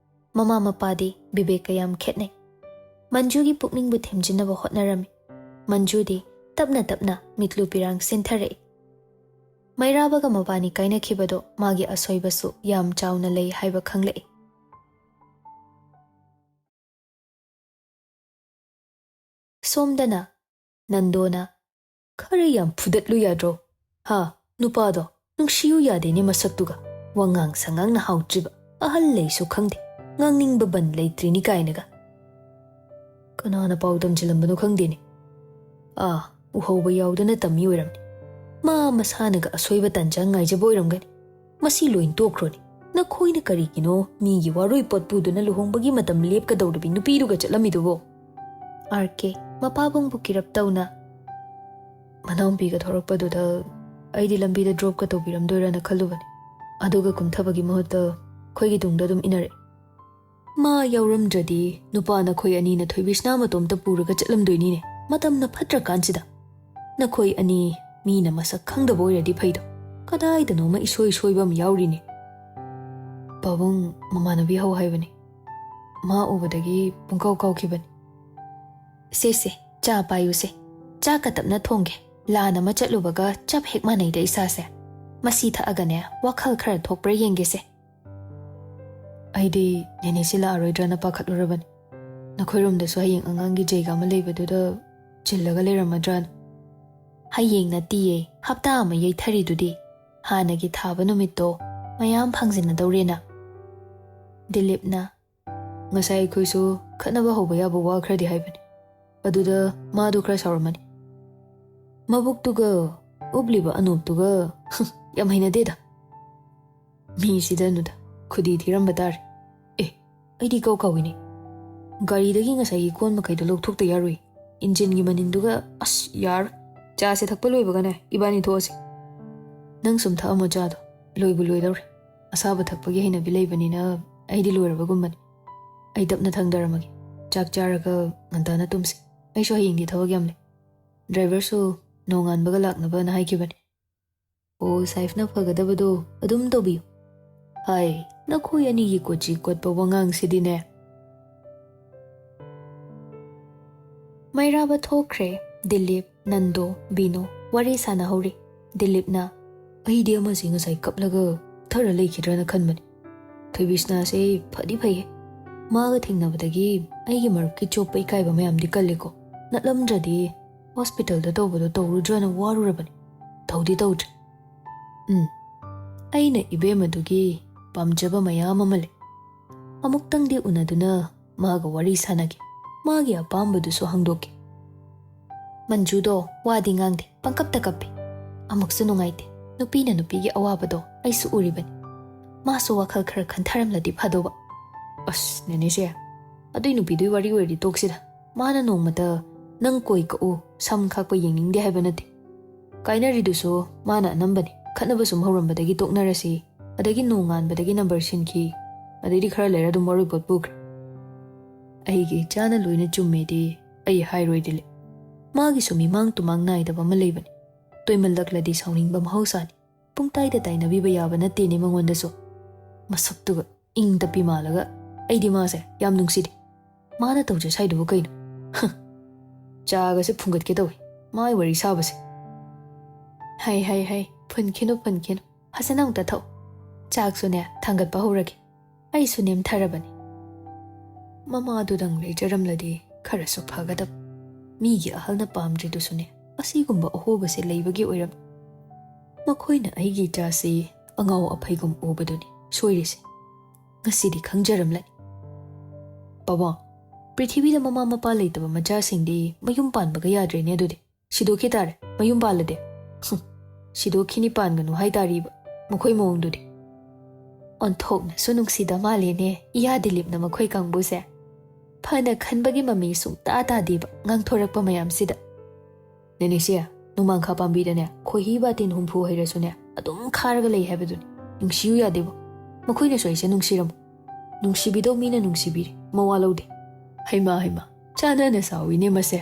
ꯃꯃꯥ ꯃꯄꯥꯗꯤ ꯕꯤꯕꯦꯛꯀ ꯌꯥꯝ ꯈꯦꯠꯅꯩ꯫ ꯃꯟꯖꯨꯒꯤ ꯄꯨꯛꯅꯤꯡꯕꯨ ꯊꯦꯝꯖꯤꯟꯅꯕ ꯍꯣꯠꯅꯔꯝꯃꯤ꯫ ꯃꯟꯖꯨꯗꯤ ꯇꯞꯅ ꯇꯞꯅ ꯃꯤꯠꯂꯨ ꯄꯤꯔꯥꯡ ꯁꯤꯟꯊꯔꯛꯏ꯫ ꯃꯩꯔꯥꯕꯒ ꯃꯕꯥꯅꯤ ꯀꯥꯏꯅꯈꯤꯕꯗꯣ ꯃꯥꯒꯤ ꯑꯁꯣꯏꯕꯁꯨ ꯌꯥꯝ ꯆꯥꯎꯅ ꯂꯩ ꯍꯥꯏꯕ ꯈꯪꯂꯛꯏ꯫ ꯁꯣꯝꯗꯅ ꯅꯟꯗꯣꯅ, "ꯈꯔ ꯌꯥꯝ ꯐꯨꯗꯠꯂꯨ ꯌꯥꯗ꯭ꯔꯣ? ꯍꯥ, ꯅꯨꯄꯥꯗꯣ ꯅꯨꯡꯁꯤꯌꯨ ꯌꯥꯗꯦꯅꯦ ꯃꯁꯛꯇꯨꯒ꯫ ꯋꯥꯉꯥꯡ ꯁꯉꯥꯡꯅ ꯍꯥꯎꯇ꯭ꯔꯤꯕ, ꯑꯍꯜ ꯂꯩꯁꯨ ꯈꯪꯗꯦ, ꯉꯥꯡꯅꯤꯡꯕ ꯕꯟ ꯂꯩꯇ꯭ꯔꯤꯅꯤ" ꯀꯥꯏꯅꯒ꯫ ꯀꯅꯥꯅ ꯄꯥꯎ ꯇꯝꯁꯤꯜꯂꯝꯕꯅꯣ ꯈꯪꯗꯦꯅꯦ꯫ ꯑꯥ, ꯎꯍꯧꯕ ꯌꯥꯎꯗꯅ ꯇꯝꯃꯤ ꯑꯣꯏꯔꯝꯅꯤ꯫ ꯃꯥ ꯃꯁꯥꯅꯒ ꯑꯁꯣꯏꯕ ꯇꯟꯖꯥ ꯉꯥꯏꯖꯕ ꯑꯣꯏꯔꯝꯒꯅꯤ꯫ ꯃꯁꯤ ꯂꯣꯏ ꯇꯣꯛꯈ꯭ꯔꯣꯅꯦ꯫ ꯅꯈꯣꯏꯅ ꯀꯔꯤꯒꯤꯅꯣ ꯃꯤꯒꯤ ꯋꯥꯔꯣꯏ ꯄꯣꯠ ꯄꯨꯗꯨꯅ ꯂꯨꯍꯣꯡꯕꯒꯤ ꯃꯇꯝ ꯂꯦꯞꯀꯗꯧꯔꯕꯤ ꯅꯨꯄꯤꯗꯨꯒ ꯆꯠꯂꯝꯃꯤꯗꯨꯕꯣ? ꯑꯥꯔ ꯀꯦ, ꯃꯄꯥꯕꯨꯡꯕꯨ ꯀꯤꯔꯞ ꯇꯧꯅ, "ꯃꯅꯥꯎꯄꯤꯒ ꯊꯣꯔꯛꯄꯗꯨꯗ ꯑꯩꯗꯤ ꯂꯝꯕꯤꯗ ꯗ꯭ꯔꯣꯞꯀ ꯇꯧꯕꯤꯔꯝꯗꯣꯏꯔꯅ ꯈꯜꯂꯨꯕꯅꯤ꯫ ꯑꯗꯨꯒ ꯀꯨꯝꯊꯕꯒꯤ ꯃꯍꯨꯠꯇ ꯑꯩꯈꯣꯏꯒꯤ ꯇꯨꯡꯗ ꯑꯗꯨꯝ ꯏꯟꯅꯔꯛꯑꯦ꯫ ꯃꯥ ꯌꯥꯎꯔꯝꯗ꯭ꯔꯗꯤ ꯅꯨꯄꯥ ꯅꯈꯣꯏ ꯑꯅꯤꯅ ꯊꯣꯏꯕꯤꯁꯅꯥ ꯃꯇꯣꯝꯇ ꯄꯨꯔꯒ ꯆꯠꯂꯝꯗꯣꯏꯅꯤꯅꯦ꯫ ꯃꯇꯝꯅ ꯐꯠꯇ꯭ꯔꯀꯥꯟꯁꯤꯗ꯫ ꯅꯈꯣꯏ ꯑꯅꯤ ꯃꯤꯅ ꯃꯁꯛ ꯈꯪꯗꯕ ꯑꯣꯏꯔꯗꯤ ꯐꯩꯗꯣ꯫ ꯀꯗꯥꯏꯗꯅꯣꯃ ꯏꯁꯣꯏ ꯁꯣꯏꯕ ꯑꯃ ꯌꯥꯎꯔꯤꯅꯦ꯫ ꯄꯥꯕꯨꯡ ꯃꯃꯥꯟꯅꯕꯤ ꯍꯧ ꯍꯥꯏꯕꯅꯤ꯫ ꯃꯥ ꯎꯕꯗꯒꯤ ꯄꯨꯡꯀꯥꯎ ꯀꯥꯎꯈꯤꯕꯅꯤ꯫ "ꯁꯦ ꯁꯦ, ꯆꯥ ꯄꯥꯏꯌꯨꯁꯦ꯫ ꯆꯥꯛꯀ ꯇꯞꯅ ꯊꯣꯡꯒꯦ꯫ ꯂꯥꯟ ꯑꯃ ꯆꯠꯂꯨꯕꯒ ꯆꯞ ꯍꯦꯛ ꯃꯥꯟꯅꯩꯗ ꯏꯁꯥꯁꯦ꯫ ꯃꯁꯤ ꯊꯛꯑꯒꯅꯦ ꯋꯥꯈꯜ ꯈꯔ ꯊꯣꯛꯄ꯭ꯔꯥ ꯌꯦꯡꯒꯦꯁꯦ꯫" "ꯑꯩꯗꯤ ꯅꯦꯅꯦꯁꯤ ꯂꯥꯛꯑꯔꯣꯏꯗ꯭ꯔꯅ ꯄꯥꯈꯠꯂꯨꯔꯕꯅꯤ꯫ ꯅꯈꯣꯏꯔꯣꯝꯗꯁꯨ ꯍꯌꯦꯡ ꯑꯉꯥꯡꯒꯤ ꯖꯩꯒ ꯑꯃ ꯂꯩꯕꯗꯨꯗ ꯆꯤꯜꯂꯒ ꯂꯩꯔꯝꯃꯗ꯭ꯔꯥꯅ꯫" "ꯍꯌꯦꯡ ꯅꯠꯇꯤꯌꯦ, ꯍꯞꯇꯥ ꯑꯃ ꯌꯩꯊꯔꯤꯗꯨꯗꯤ꯫ ꯍꯥꯟꯅꯒꯤ ꯊꯥꯕ ꯅꯨꯃꯤꯠꯇꯣ ꯃꯌꯥꯝ ꯐꯪꯖꯤꯟꯅꯗꯧꯔꯦꯅ꯫" ꯗꯤꯂꯤꯞꯅ, "ꯉꯁꯥꯏ ꯑꯩꯈꯣꯏꯁꯨ ꯈꯠꯅꯕ ꯍꯧꯕ ꯌꯥꯕ ꯋꯥ ꯈꯔꯗꯤ ꯍꯥꯏꯕꯅꯤ꯫ ꯑꯗꯨꯗ ꯃꯥꯗꯣ ꯈꯔ ꯁꯥꯎꯔꯝꯃꯅꯤ꯫ ꯃꯕꯨꯛꯇꯨꯒ ꯎꯞꯂꯤꯕ ꯑꯅꯣꯞꯇꯨꯒ ꯌꯥꯝ ꯍꯩꯅꯗꯦꯗ꯫ ꯃꯤꯁꯤꯗꯅꯨꯗ ꯈꯨꯗꯤ ꯊꯤꯔꯝꯕ ꯇꯥꯔꯦ꯫ ꯑꯦ, ꯑꯩꯗꯤ ꯀꯥꯎ ꯀꯥꯎꯏꯅꯦ꯫ ꯒꯥꯔꯤꯗꯒꯤ ꯉꯁꯥꯏꯒꯤ ꯀꯣꯟ ꯃꯈꯩꯗꯣ ꯂꯧꯊꯣꯛꯇ ꯌꯥꯔꯣꯏ꯫ ꯏꯟꯖꯤꯟꯒꯤ ꯃꯅꯤꯟꯗꯨꯒ, ꯑꯁ, ꯌꯥꯔꯣꯏ꯫ ꯆꯥꯁꯦ ꯊꯛꯄ ꯂꯣꯏꯕꯒꯅꯦ ꯏꯕꯥꯅꯤ ꯊꯣꯛꯑꯁꯤ꯫ ꯅꯪ ꯁꯨꯝ ꯊꯛꯑꯝꯃꯣ ꯆꯥꯗꯣ꯫ ꯂꯣꯏꯕꯨ ꯂꯣꯏꯗꯧꯔꯦ꯫ ꯑꯁꯥꯕ ꯊꯛꯄꯒꯤ ꯍꯩꯅꯕꯤ ꯂꯩꯕꯅꯤꯅ ꯑꯩꯗꯤ ꯂꯣꯏꯔꯕꯒꯨꯝꯕꯅꯤ꯫ ꯑꯩ ꯇꯞꯅ ꯊꯥꯡꯗꯔꯝꯃꯒꯦ꯫ ꯆꯥꯛ ꯆꯥꯔꯒ ꯉꯟꯇꯥꯅ ꯇꯨꯝꯁꯤ꯫ ꯑꯩꯁꯨ ꯍꯌꯦꯡꯗꯤ ꯊꯕꯛ ꯌꯥꯝ ꯂꯩ꯫ ꯗ꯭ꯔꯥꯏꯚꯔꯁꯨ ꯅꯣꯡꯉꯥꯟꯕꯒ ꯂꯥꯛꯅꯕꯅ ꯍꯥꯏꯈꯤꯕꯅꯤ꯫" "ꯑꯣ, ꯁꯥꯏꯐꯅ ꯐꯒꯗꯕꯗꯣ ꯑꯗꯨꯝ ꯇꯧꯕꯤꯌꯨ꯫ ꯍꯥꯏ, ꯅꯈꯣꯏ ꯑꯅꯤꯒꯤ ꯀꯣꯆꯤ ꯀꯣꯠꯄ ꯋꯥꯉꯥꯡꯁꯤꯗꯤꯅꯦ꯫" ꯃꯩꯔꯥꯕ ꯊꯣꯛꯈ꯭ꯔꯦ꯫ ꯗꯤꯂꯤꯞ, ꯅꯟꯗꯣ, ꯕꯤꯅꯣ ꯋꯥꯔꯤ ꯁꯥꯟꯅꯍꯧꯔꯤ꯫ ꯗꯤꯂꯤꯞꯅ, "ꯑꯩꯗꯤ ꯑꯃꯁꯤ ꯉꯁꯥꯏ ꯀꯞꯂꯒ ꯊꯔ ꯂꯩꯈꯤꯗ꯭ꯔꯅ ꯈꯟꯕꯅꯤ꯫ ꯊꯣꯏꯕꯤꯁꯅꯥꯁꯦ ꯐꯗꯤ ꯐꯩꯍꯦ꯫ ꯃꯥꯒ ꯊꯦꯡꯅꯕꯗꯒꯤ ꯑꯩꯒꯤ ꯃꯔꯨꯞꯀꯤ ꯆꯣꯞꯄ ꯏꯀꯥꯏꯕ ꯃꯌꯥꯝꯗꯤ ꯀꯜꯂꯦꯀꯣ꯫ ꯅꯠꯂꯝꯗ꯭ꯔꯗꯤ ꯍꯣꯁꯄꯤꯇꯥꯜꯗ ꯇꯧꯕꯗꯣ ꯇꯧꯔꯨꯗ꯭ꯔꯅ ꯋꯥꯔꯨꯔꯕꯅꯤ꯫ ꯇꯧꯗꯤ ꯇꯧꯗ꯭ꯔꯦ꯫ ꯎꯝ, ꯑꯩꯅ ꯏꯕꯦꯝꯃꯗꯨꯒꯤ ꯄꯥꯝꯖꯕ ꯃꯌꯥꯝ ꯑꯃ ꯂꯩ꯫ ꯑꯃꯨꯛꯇꯪꯗꯤ ꯎꯅꯗꯨꯅ ꯃꯥꯒ ꯋꯥꯔꯤ ꯁꯥꯟꯅꯒꯦ꯫ ꯃꯥꯒꯤ ꯑꯄꯥꯝꯕꯗꯨꯁꯨ ꯍꯪꯗꯣꯛꯀꯦ꯫" ꯃꯟꯖꯨꯗꯣ ꯋꯥꯗꯤ ꯉꯥꯡꯗꯦ, ꯄꯪꯀꯞꯇ ꯀꯞꯄꯤ꯫ ꯑꯃꯨꯛꯁꯨ ꯅꯨꯡꯉꯥꯏꯇꯦ꯫ ꯅꯨꯄꯤꯅ ꯅꯨꯄꯤꯒꯤ ꯑꯋꯥꯕꯗꯣ ꯑꯩꯁꯨ ꯎꯔꯤꯕꯅꯤ꯫ ꯃꯥꯁꯨ ꯋꯥꯈꯜ ꯈꯔ ꯈꯟꯊꯔꯝꯂꯗꯤ ꯐꯗꯧꯕ꯫ ꯑꯁ, ꯅꯦꯅꯦꯁꯦ, ꯑꯗꯨꯏ ꯅꯨꯄꯤꯗꯨꯒꯤ ꯋꯥꯔꯤ ꯑꯣꯏꯔꯗꯤ ꯇꯣꯛꯁꯤꯗ꯫ ꯃꯥꯅ ꯅꯣꯡꯃꯇ ꯅꯪ ꯀꯣꯏ ꯀꯛꯎ, ꯁꯝ ꯈꯥꯛꯄ ꯌꯦꯡꯅꯤꯡꯗꯦ ꯍꯥꯏꯕ ꯅꯠꯇꯦ꯫ ꯀꯥꯏꯅꯔꯤꯗꯨꯁꯨ ꯃꯥꯅ ꯑꯅꯝꯕꯅꯤ꯫ ꯈꯠꯅꯕ ꯁꯨꯝ ꯍꯧꯔꯝꯕꯗꯒꯤ ꯇꯣꯛꯅꯔꯁꯤ, ꯑꯗꯒꯤ ꯅꯣꯡꯉꯥꯟꯕꯗꯒꯤ ꯅꯝꯕꯔ ꯁꯤꯟꯈꯤ꯫ ꯑꯗꯩꯗꯤ ꯈꯔ ꯂꯩꯔ ꯑꯗꯨꯝ ꯋꯥꯔꯣꯏꯄꯣꯠ ꯄꯨꯈ꯭ꯔꯦ꯫ ꯑꯩꯒꯤ ꯏꯆꯥꯅ ꯂꯣꯏꯅ ꯆꯨꯝꯃꯦꯗꯤ ꯑꯩ ꯍꯥꯏꯔꯣꯏꯗꯤ ꯂꯩ꯫ ꯃꯥꯒꯤꯁꯨ ꯃꯤꯃꯥꯡ ꯇꯨꯃꯥꯡ ꯅꯥꯏꯗꯕ ꯑꯃ ꯂꯩꯕꯅꯤ꯫ ꯇꯣꯏꯃꯜꯂꯛꯂꯗꯤ ꯁꯥꯎꯅꯤꯡꯕ ꯃꯍꯧꯁꯥꯅꯤ꯫ ꯄꯨꯡꯇꯥꯏꯗ ꯇꯥꯏꯅꯕꯤꯕ ꯌꯥꯕ ꯅꯠꯇꯦꯅꯦ ꯃꯉꯣꯟꯗꯁꯨ꯫ ꯃꯁꯛꯇꯨꯒ ꯏꯪ ꯇꯞꯄꯤ ꯃꯥꯜꯂꯒ꯫ ꯑꯩꯗꯤ ꯃꯥꯁꯦ ꯌꯥꯝ ꯅꯨꯡꯁꯤꯗꯦ꯫ ꯃꯥꯅ ꯇꯧꯖꯦ ꯁꯥꯏꯗꯨꯕꯨ ꯀꯩꯅꯣ? ꯍ, ꯆꯥꯒꯁꯦ ꯐꯨꯡꯒꯠꯀꯦ ꯇꯧꯏ ꯃꯥꯏ ꯋꯥꯔꯤ ꯁꯥꯕꯁꯦ꯫ ꯍꯩ ꯍꯩ ꯍꯩ, ꯐꯨꯟꯈꯤꯅꯨ ꯐꯨꯟꯈꯤꯅꯨ, ꯐꯖꯅ ꯑꯃꯨꯛꯇ ꯊꯛꯎ꯫ ꯆꯥꯛꯁꯨꯅꯦ ꯊꯥꯡꯒꯠꯄ ꯍꯧꯔꯒꯦ꯫ ꯑꯩꯁꯨ ꯅꯦꯝꯊꯔꯕꯅꯤ꯫ ꯃꯃꯥꯗꯨꯗꯪ ꯂꯩꯖꯔꯝꯂꯗꯤ ꯈꯔꯁꯨ ꯐꯒꯗꯕ꯫ ꯃꯤꯒꯤ ꯑꯍꯜꯅ ꯄꯥꯝꯗ꯭ꯔꯤꯗꯨꯁꯨꯅꯦ ꯑꯁꯤꯒꯨꯝꯕ ꯑꯍꯣꯕꯁꯦ ꯂꯩꯕꯒꯤ ꯑꯣꯏꯔꯝ꯫ ꯃꯈꯣꯏꯅ ꯑꯩꯒꯤ ꯏꯆꯥꯁꯤ ꯑꯉꯥꯎ ꯑꯐꯩꯒꯨꯝ ꯎꯕꯗꯨꯅꯤ ꯁꯣꯏꯔꯤꯁꯦ꯫ ꯉꯁꯤꯗꯤ ꯈꯪꯖꯔꯝꯂꯅꯤ꯫ ꯄꯥꯕꯨꯡ, ꯄ꯭ꯔꯤꯊꯤꯕꯤꯗ ꯃꯃꯥ ꯃꯄꯥ ꯂꯩꯇꯕ ꯃꯆꯥꯁꯤꯡꯗꯤ ꯃꯌꯨꯝ ꯄꯥꯟꯕꯒ ꯌꯥꯗ꯭ꯔꯦꯅꯦ ꯑꯗꯨꯗꯤ꯫ ꯁꯤꯗꯣꯛꯈꯤ ꯇꯥꯔꯦ, ꯃꯌꯨꯝ ꯄꯥꯜꯂꯗꯤ꯫ ꯍꯨꯝ, ꯁꯤꯗꯣꯛꯈꯤꯅꯤ ꯄꯥꯟꯒꯅꯨ ꯍꯥꯏ ꯇꯥꯔꯤꯕ, ꯃꯈꯣꯏ ꯃꯑꯣꯡꯗꯨꯗꯤ꯫ ꯑꯣꯟꯊꯣꯛꯅꯁꯨ ꯅꯨꯡꯁꯤꯗ ꯃꯥꯜꯂꯦꯅꯦ ꯏꯌꯥ ꯗꯤꯂꯤꯞꯅ ꯃꯈꯣꯏ ꯀꯥꯡꯕꯨꯁꯦ꯫ ꯐꯅ ꯈꯟꯕꯒꯤ ꯃꯃꯤ ꯁꯨꯡꯇꯥ ꯇꯥꯗꯦꯕ ꯉꯥꯡꯊꯣꯔꯛꯄ ꯃꯌꯥꯝꯁꯤꯗ꯫ ꯅꯦꯅꯦꯁꯦ, ꯅꯣꯡꯃꯥꯡꯈꯥ ꯄꯥꯝꯕꯤꯗꯅꯦ ꯈꯣꯏꯍꯤ ꯕꯥꯇꯤꯟ ꯍꯨꯝꯐꯨ ꯍꯩꯔꯁꯨꯅꯦ ꯑꯗꯨꯝ ꯈꯥꯔꯒ ꯂꯩ ꯍꯥꯏꯕꯗꯨꯅꯤ꯫ ꯅꯨꯡꯁꯤꯌꯨ ꯌꯥꯗꯦꯕꯣ꯫ ꯃꯈꯣꯏꯅꯁꯨ ꯑꯩꯁꯦ ꯅꯨꯡꯁꯤꯔꯝꯃꯣ꯫ ꯅꯨꯡꯁꯤꯕꯤꯗꯧ ꯃꯤꯅ ꯅꯨꯡꯁꯤꯕꯤꯔꯤ, ꯃꯋꯥ ꯂꯧꯗꯦ꯫ ꯍꯩꯃꯥ ꯍꯩꯃꯥ, ꯆꯥꯟꯅꯅ ꯁꯥꯎꯏꯅꯦ ꯃꯁꯦ꯫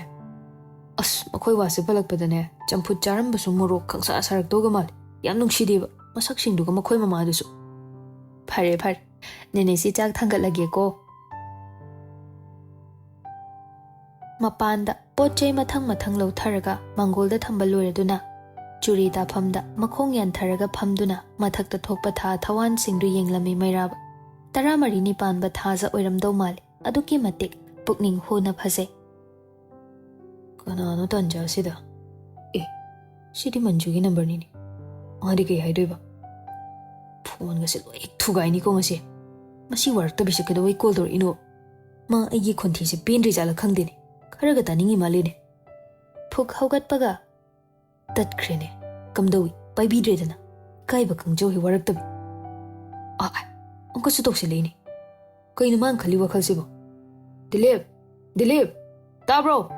ꯑꯁ, ꯃꯈꯣꯏ ꯋꯥꯁꯦ ꯄꯜꯂꯛꯄꯗꯅꯦ ꯆꯝꯐꯨꯠ ꯆꯥꯔꯝꯕꯁꯨ ꯃꯣꯔꯣꯛ ꯈꯪꯁꯥ ꯁꯥꯔꯛꯇꯧꯒ ꯃꯥꯜꯂꯤ꯫ ꯌꯥꯝ ꯅꯨꯡꯁꯤꯗꯦꯕ ꯃꯁꯛꯁꯤꯡꯗꯨꯒ ꯃꯈꯣꯏ ꯃꯃꯥꯗꯨꯁꯨ꯫ ꯐꯔꯦ ꯐꯔꯦ, ꯅꯦꯅꯦꯁꯤ ꯆꯥꯛ ꯊꯥꯡꯒꯠꯂꯒꯦꯀꯣ꯫ ꯃꯄꯥꯟꯗ ꯄꯣꯠ ꯆꯩ ꯃꯊꯪ ꯃꯊꯪ ꯂꯧꯊꯔꯒ ꯃꯥꯡꯒꯣꯜꯗ ꯊꯝꯕ ꯂꯣꯏꯔꯗꯨꯅ ꯆꯨꯔꯤ ꯇꯥꯐꯝꯗ ꯃꯈꯣꯡ ꯌꯥꯟꯊꯔꯒ ꯐꯝꯗꯨꯅ ꯃꯊꯛꯇ ꯊꯣꯛꯄ ꯊꯥ ꯊꯋꯥꯟꯁꯤꯡꯗꯨ ꯌꯦꯡꯂꯝꯃꯤ ꯃꯩꯔꯥꯕ꯫ ꯇꯔꯥꯃꯔꯤꯅꯤ ꯄꯥꯟꯕ ꯊꯥꯖ ꯑꯣꯏꯔꯝꯗꯧ ꯃꯥꯜꯂꯤ꯫ ꯑꯗꯨꯛꯀꯤ ꯃꯇꯤꯛ ꯄꯨꯛꯅꯤꯡ ꯍꯨꯅ ꯐꯖꯩ꯫ ꯀꯅꯥꯅꯣ ꯇꯟꯖꯥꯁꯤꯗ? ꯑꯦ, ꯁꯤꯗꯤ ꯃꯟꯖꯨꯒꯤ ꯅꯝꯕꯔꯅꯤꯅꯦ꯫ ꯃꯥꯗꯤ ꯀꯩ ꯍꯥꯏꯗꯣꯏꯕ? ꯐꯣꯟꯒꯁꯦ ꯂꯣꯏ ꯊꯨꯒꯥꯏꯅꯤꯀꯣ ꯉꯁꯤ꯫ ꯃꯁꯤ ꯋꯥꯔꯛꯇꯕꯤꯁꯦ ꯀꯩꯗꯧꯕꯩ ꯀꯣꯜ ꯇꯧꯔꯛꯏꯅꯣ? ꯃꯥ ꯑꯩꯒꯤ ꯈꯣꯟꯊꯤꯁꯦ ꯄꯦꯟꯗ꯭ꯔꯤ ꯖꯥꯠꯂ ꯈꯪꯗꯦꯅꯦ꯫ ꯈꯔꯒ ꯇꯥꯅꯤꯡꯉꯤ ꯃꯥꯜꯂꯦꯅꯦ꯫ ꯐꯨꯛ ꯍꯧꯒꯠꯄꯒ ꯇꯠꯈ꯭ꯔꯦꯅꯦ꯫ ꯀꯝꯗꯧꯏ? ꯄꯥꯏꯕꯤꯗ꯭ꯔꯦꯗꯅ꯫ ꯏꯀꯥꯏꯕ ꯈꯪꯖꯧꯍꯦ ꯋꯥꯔꯛꯇꯕꯤ꯫ ꯑꯥ, ꯑꯥ, ꯑꯃꯨꯛꯀꯁꯨ ꯇꯧꯁꯤꯜꯂꯛꯏꯅꯦ꯫ ꯀꯩꯅꯣ ꯃꯥꯅ ꯈꯜꯂꯤ ꯋꯥꯈꯜꯁꯤꯕꯣ? ꯗꯤꯂꯤꯞ! ꯗꯤꯂꯤꯞ! ꯇꯥꯕ꯭ꯔꯣ?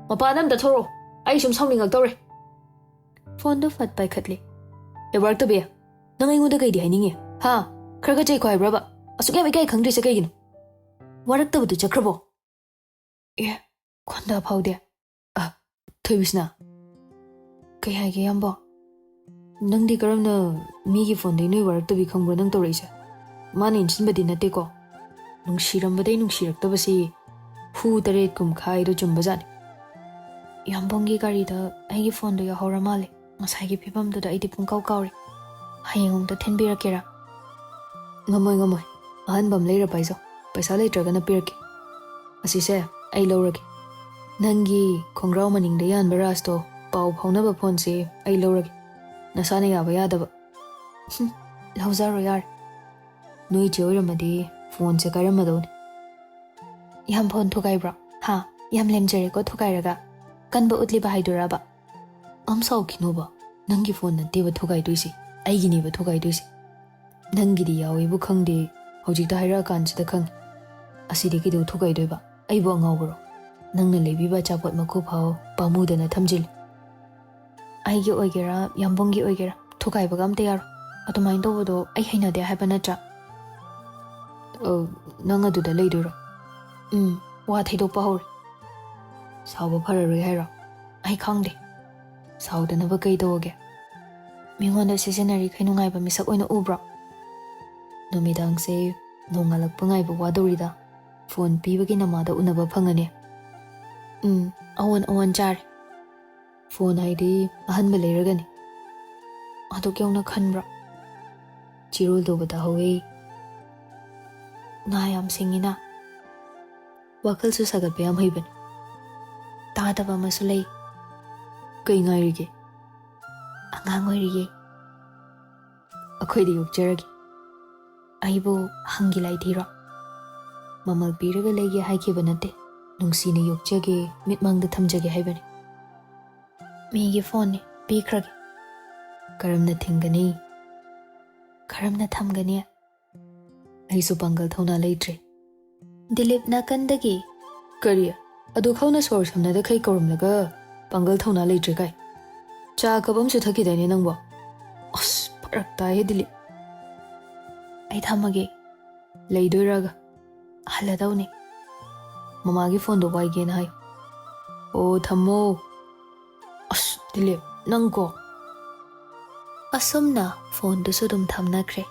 ꯃꯄꯥꯟꯗ ꯑꯝꯇ ꯊꯣꯔꯛꯑꯣ꯫ ꯑꯩ ꯁꯨꯝ ꯁꯥꯎꯅꯤꯡꯉꯛꯇꯧꯔꯦ꯫ ꯐꯣꯟꯗꯣ ꯐꯠ ꯄꯥꯏꯈꯠꯂꯦ꯫ ꯑꯦ ꯋꯥꯔꯛꯇꯕꯤ, ꯅꯪ ꯑꯩꯉꯣꯟꯗ ꯀꯩꯗꯤ ꯍꯥꯏꯅꯤꯡꯉꯤ? ꯍꯥ? ꯈꯔꯒ ꯆꯩꯈꯣ ꯍꯥꯏꯕ꯭ꯔꯕ? ꯑꯁꯨꯛ ꯌꯥꯝ ꯏꯀꯥꯏ ꯈꯪꯗ꯭ꯔꯤꯁꯦ ꯀꯩꯒꯤꯅꯣ? ꯋꯥꯔꯛꯇꯕꯗꯨ ꯆꯠꯈ꯭ꯔꯕꯣ? ꯑꯦ, ꯈꯣꯟꯗꯥ ꯐꯥꯎꯗꯦ꯫ ꯑ, ꯊꯣꯏꯕꯤꯁꯅꯥ꯫ ꯀꯩ ꯍꯥꯏꯒꯦ, ꯏꯌꯥꯝꯕ? ꯅꯪꯗꯤ ꯀꯔꯝꯅ ꯃꯤꯒꯤ ꯐꯣꯟꯗꯩ ꯅꯣꯏ ꯋꯥꯔꯛꯇꯕꯤ ꯈꯪꯕ꯭ꯔꯣ ꯅꯪ ꯇꯧꯔꯛꯏꯁꯦ? ꯃꯥꯅ ꯏꯟꯁꯤꯟꯕꯗꯤ ꯅꯠꯇꯦꯀꯣ? ꯅꯨꯡꯁꯤꯔꯝꯕꯗꯩ ꯅꯨꯡꯁꯤꯔꯛꯇꯕꯁꯤ ꯍꯨ ꯇꯔꯦꯠ ꯀꯨꯝ ꯈꯥꯏꯗꯣ ꯆꯨꯝꯕꯖꯥꯠꯅꯤ꯫ ꯏꯌꯥꯝꯕꯝꯒꯤ ꯒꯥꯔꯤꯗ ꯑꯩꯒꯤ ꯐꯣꯟꯗꯣ ꯌꯥꯎꯍꯧꯔ ꯃꯥꯜꯂꯦ꯫ ꯉꯁꯥꯏꯒꯤ ꯐꯤꯕꯝꯗꯨꯗ ꯑꯩꯗꯤ ꯄꯨꯡꯀꯥꯎ ꯀꯥꯎꯔꯦ꯫ ꯍꯌꯦꯡ ꯑꯃꯨꯛꯇ ꯊꯤꯟꯕꯤꯔꯛꯀꯦꯔꯥ? ꯉꯝꯃꯣꯏ, ꯉꯝꯃꯣꯏ꯫ ꯑꯍꯟꯕ ꯑꯃ ꯂꯩꯔ ꯄꯥꯏꯖꯧ꯫ ꯄꯩꯁꯥ ꯂꯩꯇ꯭ꯔꯒꯅ ꯄꯤꯔꯛꯀꯦ꯫ ꯑꯁꯤꯁꯦ ꯑꯩ ꯂꯧꯔꯒꯦ꯫ ꯅꯪꯒꯤ ꯈꯣꯡꯒ꯭ꯔꯥꯎ ꯃꯅꯤꯡꯗ ꯌꯥꯟꯕ ꯔꯥꯖꯇꯣ, ꯄꯥꯎ ꯐꯥꯎꯅꯕ ꯐꯣꯟꯁꯦ ꯑꯩ ꯂꯧꯔꯒꯦ꯫ ꯅꯁꯥꯅ ꯌꯥꯕ ꯌꯥꯗꯕ꯫ ꯍꯨꯝ, ꯂꯧꯖꯔꯣ ꯌꯥꯔꯦ꯫ ꯅꯣꯏ ꯏꯆꯦ ꯑꯣꯏꯔꯝꯃꯗꯤ ꯐꯣꯟꯁꯦ ꯀꯥꯏꯔꯝꯃꯗꯧꯅꯤ꯫ ꯌꯥꯝ ꯐꯣꯟ ꯊꯨꯒꯥꯏꯕ꯭ꯔꯣ? ꯍꯥ? ꯌꯥꯝ ꯂꯦꯝꯖꯔꯦꯀꯣ ꯊꯨꯒꯥꯏꯔꯒ꯫ ꯀꯟꯕ ꯎꯠꯂꯤꯕ ꯍꯥꯏꯗꯨꯔꯕ? ꯑꯝ ꯁꯥꯎꯈꯤꯅꯣꯕ꯫ ꯅꯪꯒꯤ ꯐꯣꯟ ꯅꯠꯇꯦꯕ ꯊꯨꯒꯥꯏꯗꯣꯏꯁꯦ, ꯑꯩꯒꯤꯅꯦꯕ ꯊꯨꯒꯥꯏꯗꯣꯏꯁꯦ꯫ ꯅꯪꯒꯤꯗꯤ ꯌꯥꯎꯋꯦꯕꯨ ꯈꯪꯗꯦ, ꯍꯧꯖꯤꯛꯇ ꯍꯥꯏꯔꯛꯑꯀꯥꯟꯁꯤꯗ ꯈꯪꯉꯤ꯫ ꯑꯁꯤꯗꯤ ꯀꯩꯗꯧ ꯊꯨꯒꯥꯏꯗꯣꯏꯕ? ꯑꯩꯕꯨ ꯑꯉꯥꯎꯕꯔꯣ? ꯅꯪꯅ ꯂꯩꯕꯤꯕ ꯑꯆꯥꯄꯣꯠ ꯃꯀꯨ ꯐꯥꯎ ꯄꯥꯝꯃꯨꯗꯅ ꯊꯝꯖꯤꯜꯂꯤ꯫ ꯑꯩꯒꯤ ꯑꯣꯏꯒꯦꯔꯥ, ꯌꯥꯝꯕꯨꯡꯒꯤ ꯑꯣꯏꯒꯦꯔꯥ, ꯊꯨꯒꯥꯏꯕꯒ ꯑꯝꯇ ꯌꯥꯔꯣꯏ꯫ ꯑꯗꯨꯃꯥꯏꯅ ꯇꯧꯕꯗꯣ ꯑꯩ ꯍꯩꯅꯗꯦ ꯍꯥꯏꯕ ꯅꯠꯇ꯭ꯔꯥ? ꯑ, ꯅꯪ ꯑꯗꯨꯗ ꯂꯩꯗꯣꯏꯔꯣ? ꯎꯝ, ꯋꯥ ꯊꯩꯗꯣꯛꯄ ꯍꯧꯔꯦ꯫ ꯁꯥꯎꯕ ꯐꯔꯔꯣꯏ ꯍꯥꯏꯔꯣ? ꯑꯩ ꯈꯪꯗꯦ꯫ ꯁꯥꯎꯗꯅꯕ ꯀꯩ ꯇꯧꯔꯒꯦ? ꯃꯤꯉꯣꯟꯗ ꯁꯤꯖꯤꯟꯅꯔꯤꯈꯩ ꯅꯨꯡꯉꯥꯏꯕ ꯃꯤꯁꯛ ꯑꯣꯏꯅ ꯎꯕ꯭ꯔꯣ? ꯅꯨꯃꯤꯗꯥꯡꯁꯦ ꯅꯣꯡꯉꯥꯜꯂꯛꯄ ꯉꯥꯏꯕ ꯋꯥꯗꯧꯔꯤꯗ꯫ ꯐꯣꯟ ꯄꯤꯕꯒꯤ ꯅꯃꯥꯗ ꯎꯅꯕ ꯐꯪꯉꯅꯤ꯫ ꯎꯝ, ꯑꯑꯣꯟ ꯑꯑꯣꯟ ꯆꯥꯔꯦ꯫ ꯐꯣꯟ ꯍꯥꯏꯗꯤ ꯑꯍꯟꯕ ꯂꯩꯔꯒꯅꯤ꯫ ꯑꯗꯨꯛ ꯌꯧꯅ ꯈꯟꯕ꯭ꯔꯣ? ꯆꯤꯔꯣꯜ ꯇꯧꯕ ꯇꯥꯍꯧꯋꯦ꯫ ꯅꯥ ꯌꯥꯝ ꯁꯤꯡꯉꯤꯅ꯫ ꯋꯥꯈꯜꯁꯨ ꯁꯥꯒꯠꯄ ꯌꯥꯝ ꯍꯩꯕꯅꯤ꯫ ꯇꯥꯗꯕ ꯑꯃꯁꯨ ꯂꯩ꯫ ꯀꯩ ꯉꯥꯏꯔꯤꯒꯦ? ꯑꯉꯥꯡ ꯑꯣꯏꯔꯤꯌꯦ꯫ ꯑꯩꯈꯣꯏꯗ ꯌꯣꯛꯆꯔꯒꯦ꯫ ꯑꯩꯕꯨ ꯍꯪꯒꯤ ꯂꯥꯏ ꯊꯤꯔꯣ? ꯃꯃꯜ ꯄꯤꯔꯒ ꯂꯩꯒꯦ ꯍꯥꯏꯈꯤꯕ ꯅꯠꯇꯦ꯫ ꯅꯨꯡꯁꯤꯅ ꯌꯣꯛꯆꯒꯦ, ꯃꯤꯠꯃꯥꯡꯗ ꯊꯝꯖꯒꯦ ꯍꯥꯏꯕꯅꯤ꯫ ꯃꯤꯒꯤ ꯐꯣꯟꯅꯤ, ꯄꯤꯈ꯭ꯔꯒꯦ꯫ ꯀꯔꯝꯅ ꯊꯤꯡꯒꯅꯤ? ꯀꯔꯝꯅ ꯊꯝꯒꯅꯤ? ꯑꯩꯁꯨ ꯄꯥꯡꯒꯜ ꯊꯧꯅꯥ ꯂꯩꯇ꯭ꯔꯦ꯫ ꯗꯤꯂꯤꯞ ꯅꯥꯀꯟꯗꯒꯤ, "ꯀꯔꯤ? ꯑꯗꯨꯛ ꯍꯧꯅ ꯁꯣꯔ ꯁꯝꯅꯗꯈꯩ ꯀꯧꯔꯝꯂꯒ ꯄꯥꯡꯒꯜ ꯊꯧꯅꯥ ꯂꯩꯇ꯭ꯔꯦ ꯀꯥꯏ? ꯆꯥ ꯀꯞ ꯑꯃꯁꯨ ꯊꯛꯈꯤꯗꯥꯏꯅꯦ ꯅꯪꯕꯣ? ꯑꯁ, ꯐꯔꯛ ꯇꯥꯏꯍꯦ ꯗꯤꯂꯤꯞ꯫ ꯑꯩ ꯊꯝꯃꯒꯦ꯫ ꯂꯩꯗꯣꯏꯔꯒ? ꯍꯜꯂꯗꯧꯅꯤ꯫ ꯃꯃꯥꯒꯤ ꯐꯣꯟꯗꯣ ꯋꯥꯏꯒꯦꯅ ꯍꯥꯏꯌꯨ꯫ ꯑꯣ, ꯊꯝꯃꯣ꯫ ꯑꯁ, ꯗꯤꯂꯤꯞ, ꯅꯪꯀꯣ꯫ ꯑꯁꯨꯝꯅ ꯐꯣꯟꯗꯨꯁꯨ ꯑꯗꯨꯝ ꯊꯝꯅꯈ꯭ꯔꯦ꯫